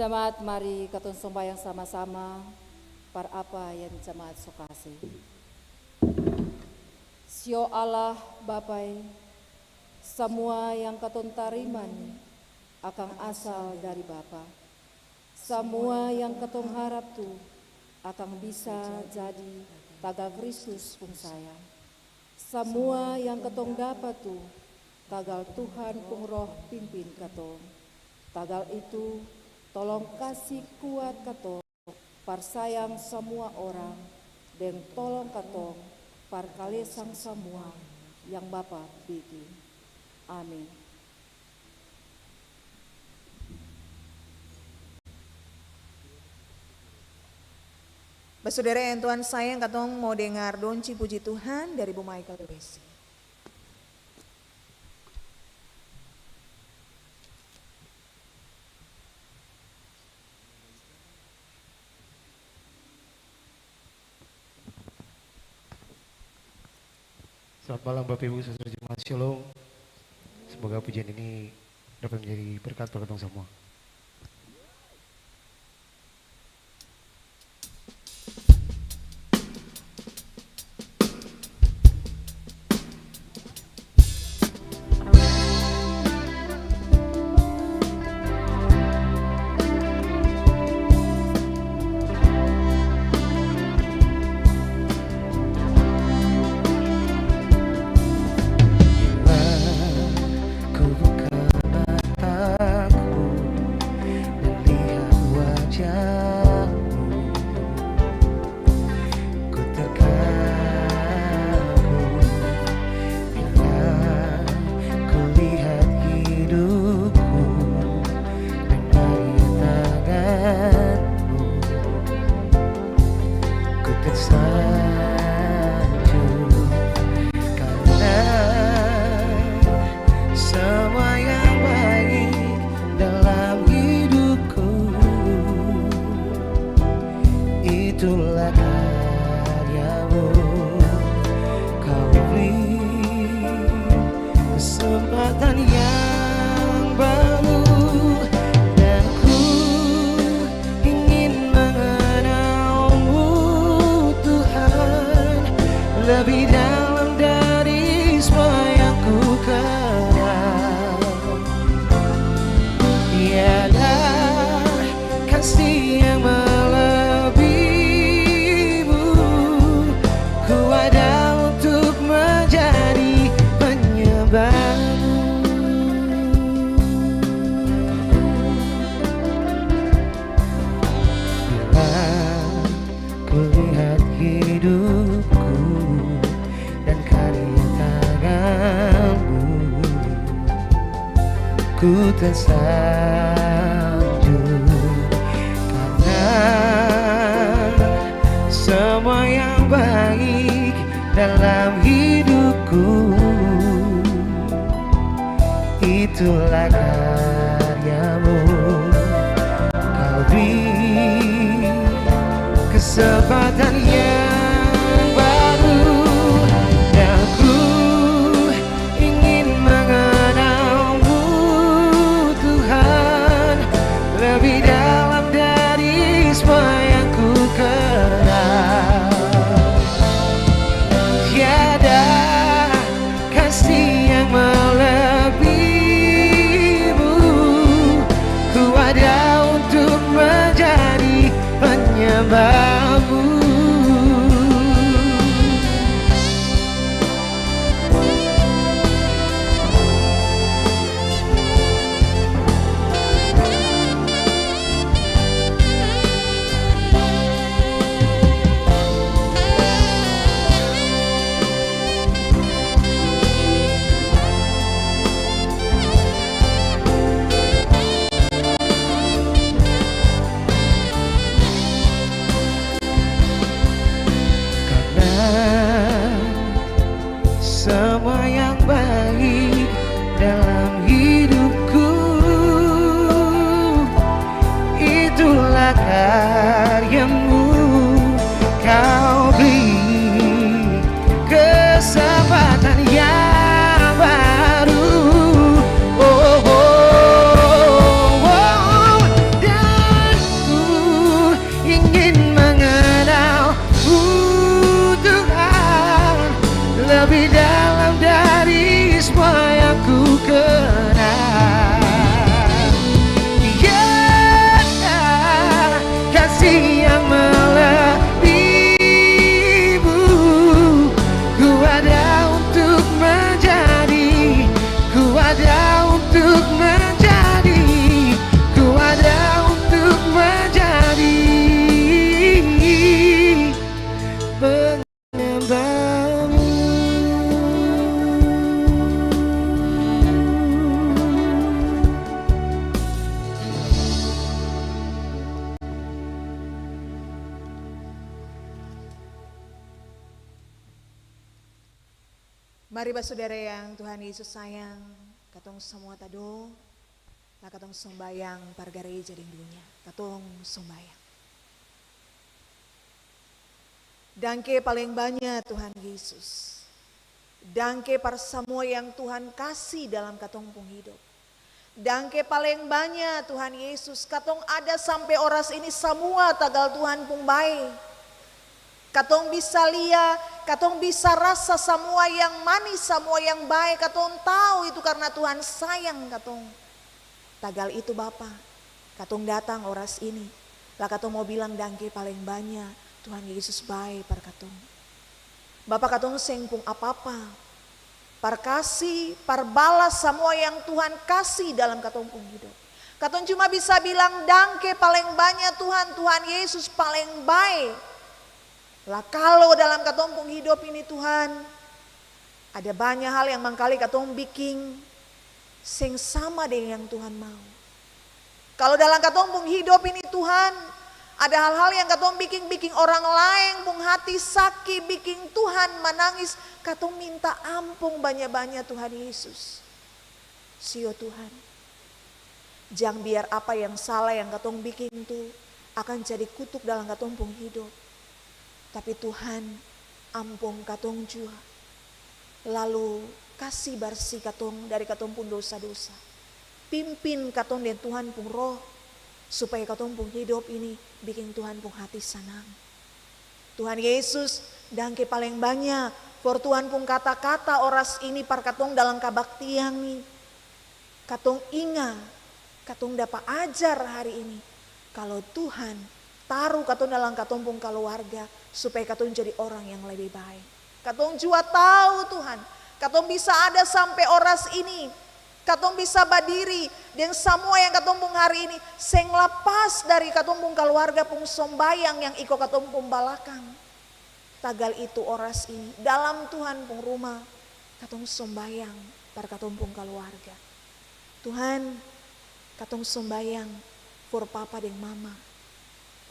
Jemaat, mari katong sombayang sama-sama par apa yang jemaat so kasi. Sio Allah Bapa e, samua yang katong tarima ni akang asal dari Bapa. Samua yang katong harap tu akang bisa jadi tagal Kristus pung sayang. Samua yang katong dapa tu tagal Tuhan pung Roh pimpin katong. Tagal itu, tolong kasi kuat katong par sayang samua orang, deng tolong katong par kalesang samua yang Bapa biking. Amin. Basudara yang Tuhan sayang, katong mo dengar donci puji Tuhan dari Bu Michael Dewesi. Selamat malam, Bapak Ibu, saudara jemaat Shalom. Semoga pujian ini dapat menjadi berkat buat katong semua. Bila ku buka mataku dan lihat wajahmu, ku terkagum bila ku lihat hidupku dan karya tanganmu. Ku tersanjung karena semua yang baik dalam hidupku. Itulah karyamu, kau beri kesempatan yang baru, dan ku ingin mengenalmu, Tuhan, lebih dalam dari semua yang ku kenal. Tiada kasih yang melebihimu, ku ada untuk menjadi penyembahmu. Bila ku lihat hidupku dan karya tanganmu, ku tersanjung karena semua yang baik dalam hidupku. Itulah karyamu, kau beri kesempatan yang baru, dan ku ingin mengenalmu, Tuhan, lebih dalam dari semua yang ku kenal. Tiada kasih yang melebihimu, Mari basudara yang Tuhan Yesus sayang, katong samua tado, la katong sombayang par gareja deng dunia. Katong sombayang. Dangke paleng banya Tuhan Yesus. Dangke par samua yang Tuhan kasi dalam katong pung hidop. Dangke paleng banya Tuhan Yesus, katong ada sampe oras ini samua tagal Tuhan pung bae. Katong bisa lia, katong bisa rasa samua yang manis, samua yang bae, katong tau itu karna Tuhan sayang katong. Tagal itu Bapa, katong datang oras ini, la katong mo bilang dangke paleng banya Tuhan Yesus bae par katong. Bapa katong seng pung apa-apa, par kasi, par balas samua yang Tuhan kasi dalam katong pung hidop. Katong cuma bisa bilang, "Dangke paleng banya Tuhan, Tuhan Yesus paleng bae." La kalo dalam katong pung hidop ini Tuhan, ada banya hal yang mangkali katong biking seng sama deng yang Tuhan mau. Kalo dalam katong pung hidop ini Tuhan, ada hal-hal yang katong biking, biking orang laeng pung hati saki, biking Tuhan manangis, katong minta ampong banya-banya Tuhan Yesus. Sio Tuhan, jang biar apa yang salah yang katong biking tu akang jadi kutuk dalam katong pung hidop. Tapi Tuhan, ampong katong jua. Lalu kasi barsi katong dari katong pung dosa-dosa. Pimpin katong deng Tuhan pung Roh, supaya katong pung hidop ini biking Tuhan pung hati sanang. Tuhan Yesus, dangke paleng banya for Tuhan pung kata-kata oras ini par katong dalam kabaktian ni. Katong inga, katong dapa ajar hari ini, kalo Tuhan taru katong dalam katong pung kaluarga supaya katong jadi orang yang lebe bae. Katong jua tau Tuhan, katong bisa ada sampe oras ini, katong bisa badiri deng samua yang katong pung hari ini seng lapas dari katong pung kaluarga pung sombayang yang iko katong pung balakang. Tagal itu oras ini, dalam Tuhan pung rumah, katong sombayang par katong pung kaluarga. Tuhan, katong sombayang for papa deng mama.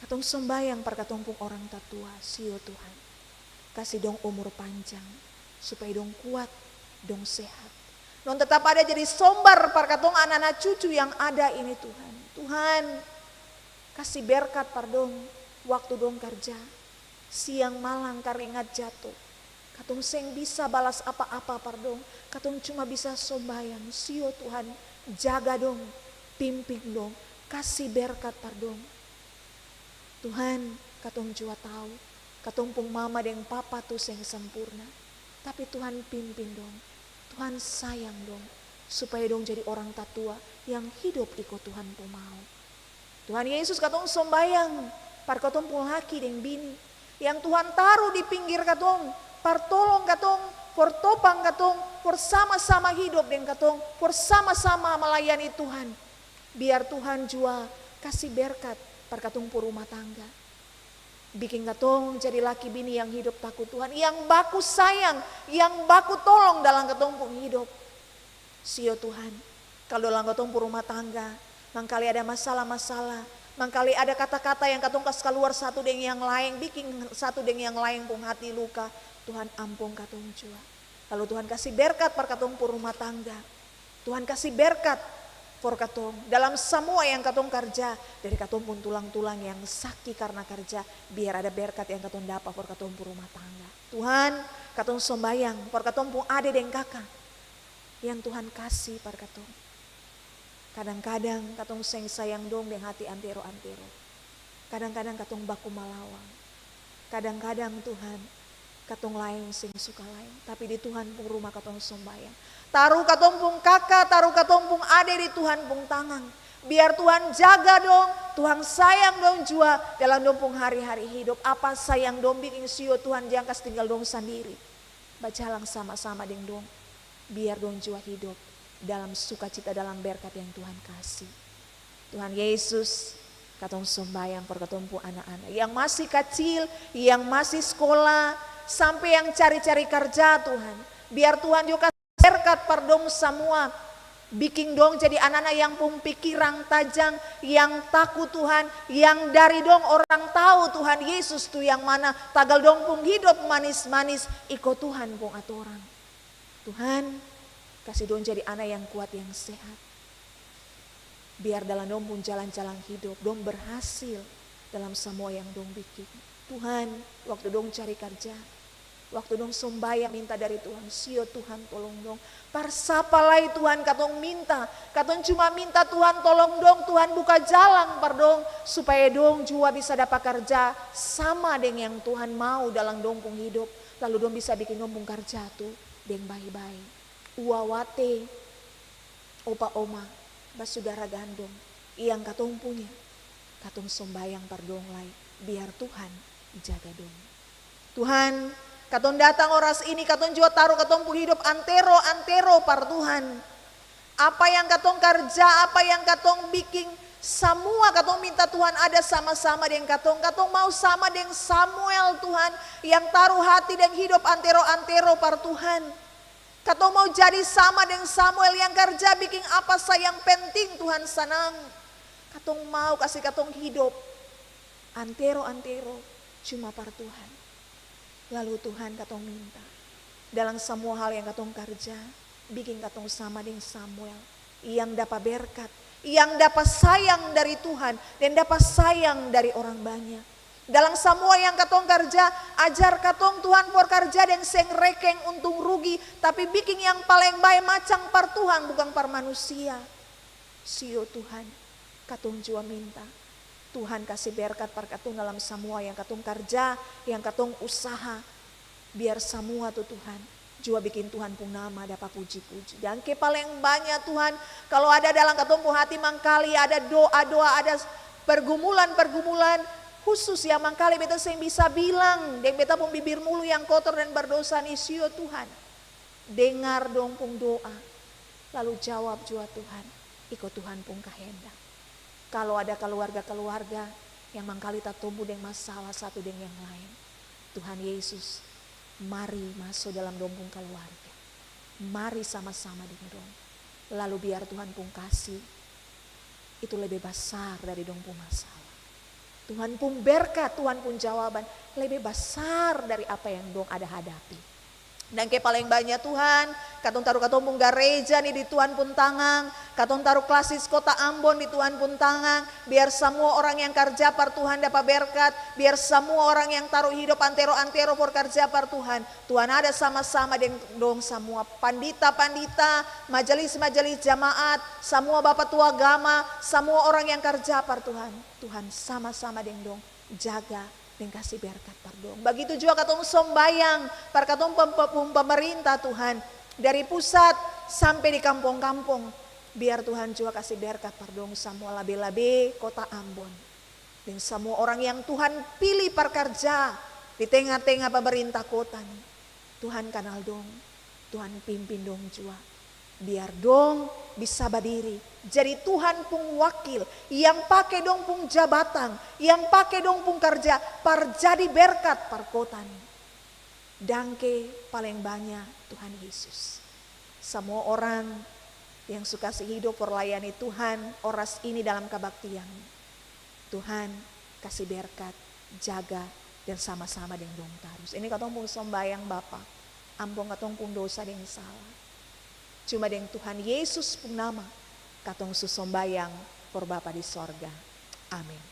Katong sombayang par katong pung orang tatua, sio Tuhan. Kasi dong umur panjang, supaya dong kuat, dong sehat. Dong tetap ada jadi sombar par katong ana-ana cucu yang ada ini, Tuhan. Tuhan, kasi berkat par dong, waktu dong karja. Siang malang karingat jato. Katong seng bisa balas apa-apa par dong. Katong cuma bisa sombayang, sio Tuhan, jaga dong, pimpin dong, kasi berkat par dong. Tuhan, katong jua tau, katong pung mama deng papa tu seng sempurna. Tapi Tuhan pimpin dong, Tuhan sayang dong, supaya dong jadi orang tatua yang hidop iko Tuhan pung mau. Tuhan Yesus, katong sombayang par katong pung laki deng bini yang Tuhan taru di pinggir katong, par tolong katong, for topang katong, for sama-sama hidop deng katong, for sama-sama malayani Tuhan. Biar Tuhan jua kasi berkat par katong pung rumah tangga. Biking katong jadi laki bini yang hidop taku Tuhan, yang baku sayang, yang baku tolong dalam katong pung hidop. Sio Tuhan, kalo dalam katong pung rumah tangga, mangkali ada masalah-masalah, mangkali ada kata-kata yang katong kas kaluar satu deng yang laeng, biking satu deng yang laeng pung hati luka, Tuhan ampong katong jua. Lalu Tuhan kasi berkat par katong pung rumah tangga. Tuhan kasi berkat for katong dalam samua yang katong karja, dari katong pung tulang-tulang yang saki karna karja, biar ada berkat yang katong dapa for katong pung rumah tangga. Tuhan, katong sombayang for katong pung ade deng kaka yang Tuhan kasi par katong. Kadang-kadang katong seng sayang dong deng hati antero-antero. Kadang-kadang katong baku malawang. Kadang-kadang, Tuhan, katong laeng seng suka laeng. Tapi di Tuhan pung rumah katong sombayang. Taru katong pung kaka, taru katong pung ade di Tuhan pung tangang. Biar Tuhan jaga dong, Tuhan sayang dong jua dalam dong pung hari-hari hidop. Apa sa yang dong biking, sio Tuhan jang kas tinggal dong sandiri. Bajalang sama-sama deng dong. Biar dong jua hidop dalam sukacita, dalam berkat yang Tuhan kasi. Tuhan Yesus, katong sombayang for katong pung ana-ana yang masih kacil, yang masih skola, sampe yang cari-cari karja, Tuhan. Biar Tuhan jua kasi berkat par dong samua. Biking dong jadi ana-ana yang pung pikirang tajang, yang taku Tuhan, yang dari dong orang tau Tuhan Yesus tu yang mana, tagal dong pung hidop manis-manis iko Tuhan pung atorang. Tuhan, kasi dong jadi ana yang kuat, yang sehat. Biar dalam dong pung jalan-jalan hidop, dong berhasil dalam samua yang dong biking. Tuhan, waktu dong cari karja, waktu dong sombayang minta dari Tuhan, sio Tuhan tolong dong. Par sapa lai Tuhan katong minta? Katong cuma minta Tuhan tolong dong, Tuhan buka jalang par dong, supaya dong jua bisa dapa karja sama deng yang Tuhan mau dalam dong pung hidop. Lalu dong bisa biking dong pung karja tu deng bae-bae. Uawate, opa oma, basudara gandong, yang katong punya, katong sombayang par dong lai, biar Tuhan jaga dong. Tuhan, katong datang oras ini, katong jua taru katong pung hidop antero-antero par Tuhan. Apa yang katong karja, apa yang katong biking, samua katong minta Tuhan ada sama-sama deng katong. Katong mau sama deng Samuel, Tuhan, yang taru hati deng hidop antero-antero par Tuhan. Katong mau jadi sama deng Samuel yang karja biking apa sa yang penting Tuhan sanang. Katong mau kasi katong hidop antero-antero cuma par Tuhan. Lalu Tuhan katong minta, dalam samua hal yang katong karja, biking katong sama deng Samuel yang dapa berkat, yang dapa sayang dari Tuhan, deng dapa sayang dari orang banya. Dalam samua yang katong karja, ajar katong Tuhan for karja deng seng rekeng untung rugi, tapi biking yang paleng bae macang par Tuhan, bukang par manusia. Sio Tuhan, katong jua minta Tuhan kasi berkat par katong dalam samua yang katong karja, yang katong usaha. Biar samua tu Tuhan jua biking Tuhan pung nama dapa puji-puji. Dangke paleng banya Tuhan, kalo ada dalam katong pung hati mangkali ada doa-doa, ada pergumulan-pergumulan khusus yang mangkali beta seng bisa bilang deng beta pung bibir mulu yang kotor dan berdosa ni, sio Tuhan, dengar dong pung doa, lalu jawab jua Tuhan, iko Tuhan pung kahendak. Kalo ada kaluarga-kaluarga yang mangkali tatombu deng masalah satu deng yang laeng, Tuhan Yesus, mari maso dalam dong pung kaluarga. Mari sama-sama deng dong. Lalu biar Tuhan pung kasi itu lebe basar dari dong pung masalah. Tuhan pung berkat, Tuhan pung jawaban lebe basar dari apa yang dong ada hadapi. Dangke paleng banya Tuhan, katong taru katong pung gareja ni di Tuhan pung tangang, katong taru Klasis Kota Ambon di Tuhan pung tangang, biar samua orang yang karja par Tuhan dapa berkat, biar samua orang yang taru hidop antero-antero for karja par Tuhan, Tuhan ada sama-sama deng dong samua, pandita-pandita, majelis-majelis jamaat, samua bapa tua agama, samua orang yang karja par Tuhan, Tuhan sama-sama deng dong, jaga deng kasi berkat par dong. Bagitu jua katong sombayang par katong pem-, pem-, pung pemerintah, Tuhan, dari pusat sampe di kampong-kampong, biar Tuhan jua kasi berkat par dong samua, labe-labe kota Ambon, deng samua orang yang Tuhan pili par karja di tenga-tenga pemerintah kota ni. Tuhan kanal dong, Tuhan pimpin dong jua. Biar dong bisa badiri jadi Tuhan pung wakil yang pake dong pung jabatan, yang pake dong pung karja par jadi berkat par kota ni. Dangke paleng banya Tuhan Yesus. Samua orang yang su kasi hidop for layani Tuhan oras ini dalam kabaktian. Tuhan kasi berkat, jaga, dan sama-sama deng dong tarus. Ini katong pung sombayang Bapa, ampong katong pung dosa deng sala. Cuma deng Tuhan Yesus pung nama katong su sombayang for Bapa di sorga. Amin.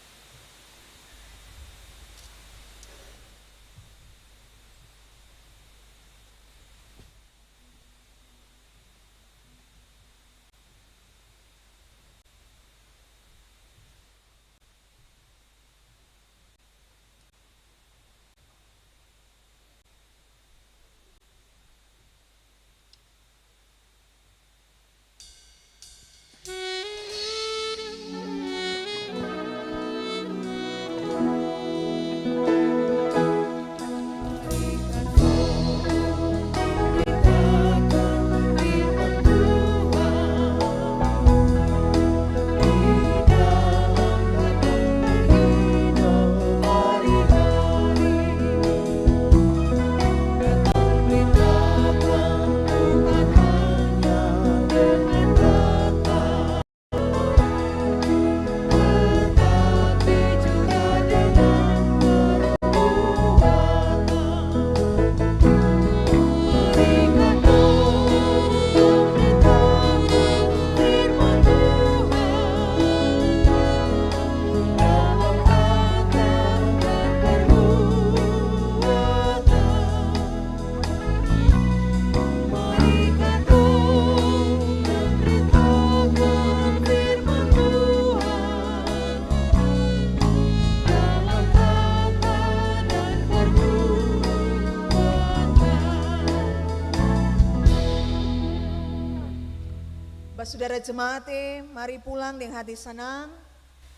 Sudara jemaat e, mari pulang deng hati sanang.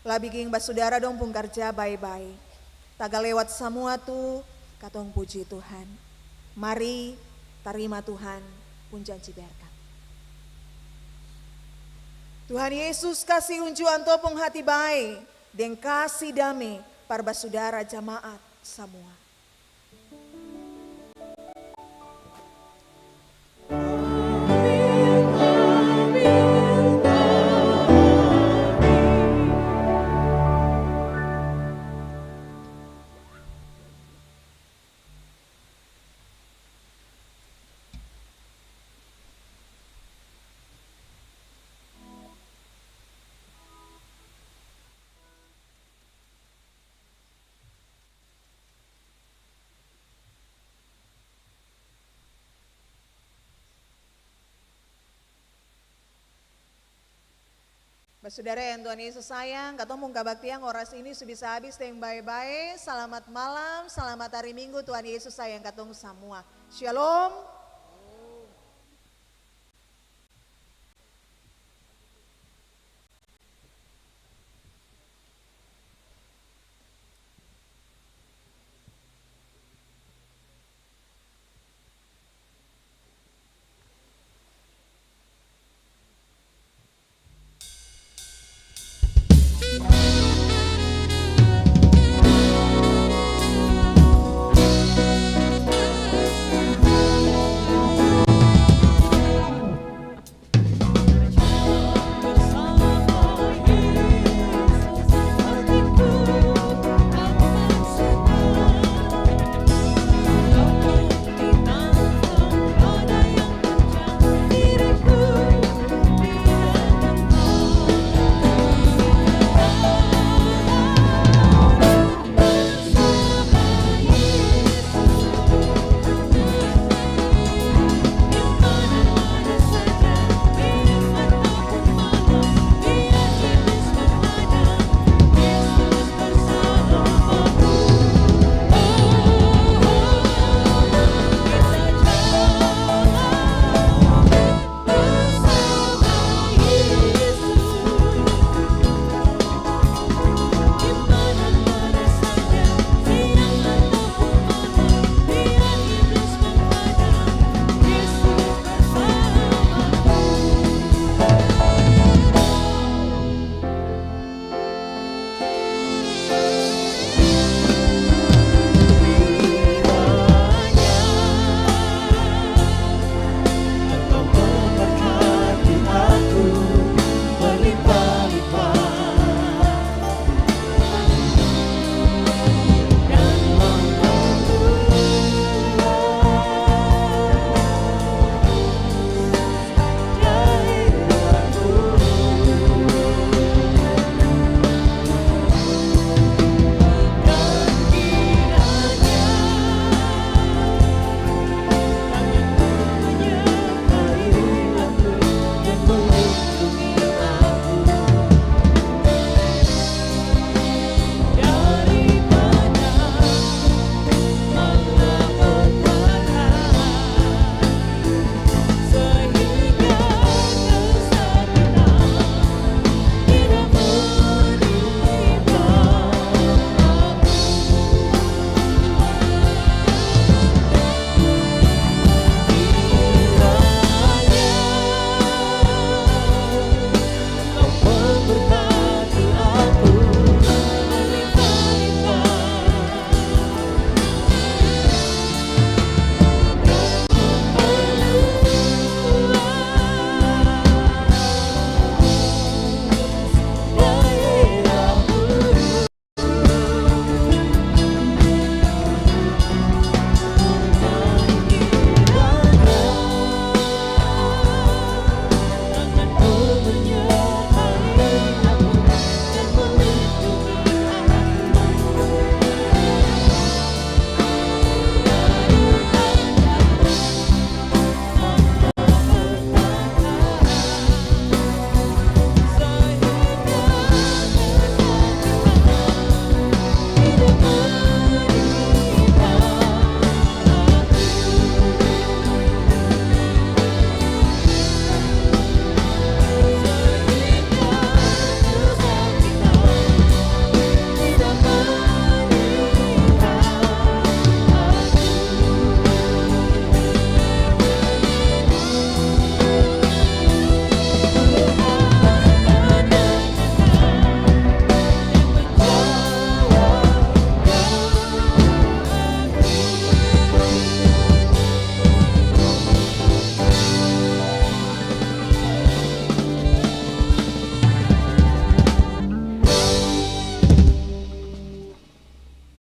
La biking basudara dong pung karja bae-bae. Tagal lewat samua tu katong puji Tuhan. Mari tarima Tuhan pung janji berkat. Tuhan Yesus kasi unju Antua pung hati bae deng kasi dame par basudara jamaat samua. Basudara yang Tuhan Yesus sayang, katong pung kabaktian oras ini su bisa abis deng bae-bae. Salamat malam, salamat hari Minggu, Tuhan Yesus sayang katong samua. Shalom.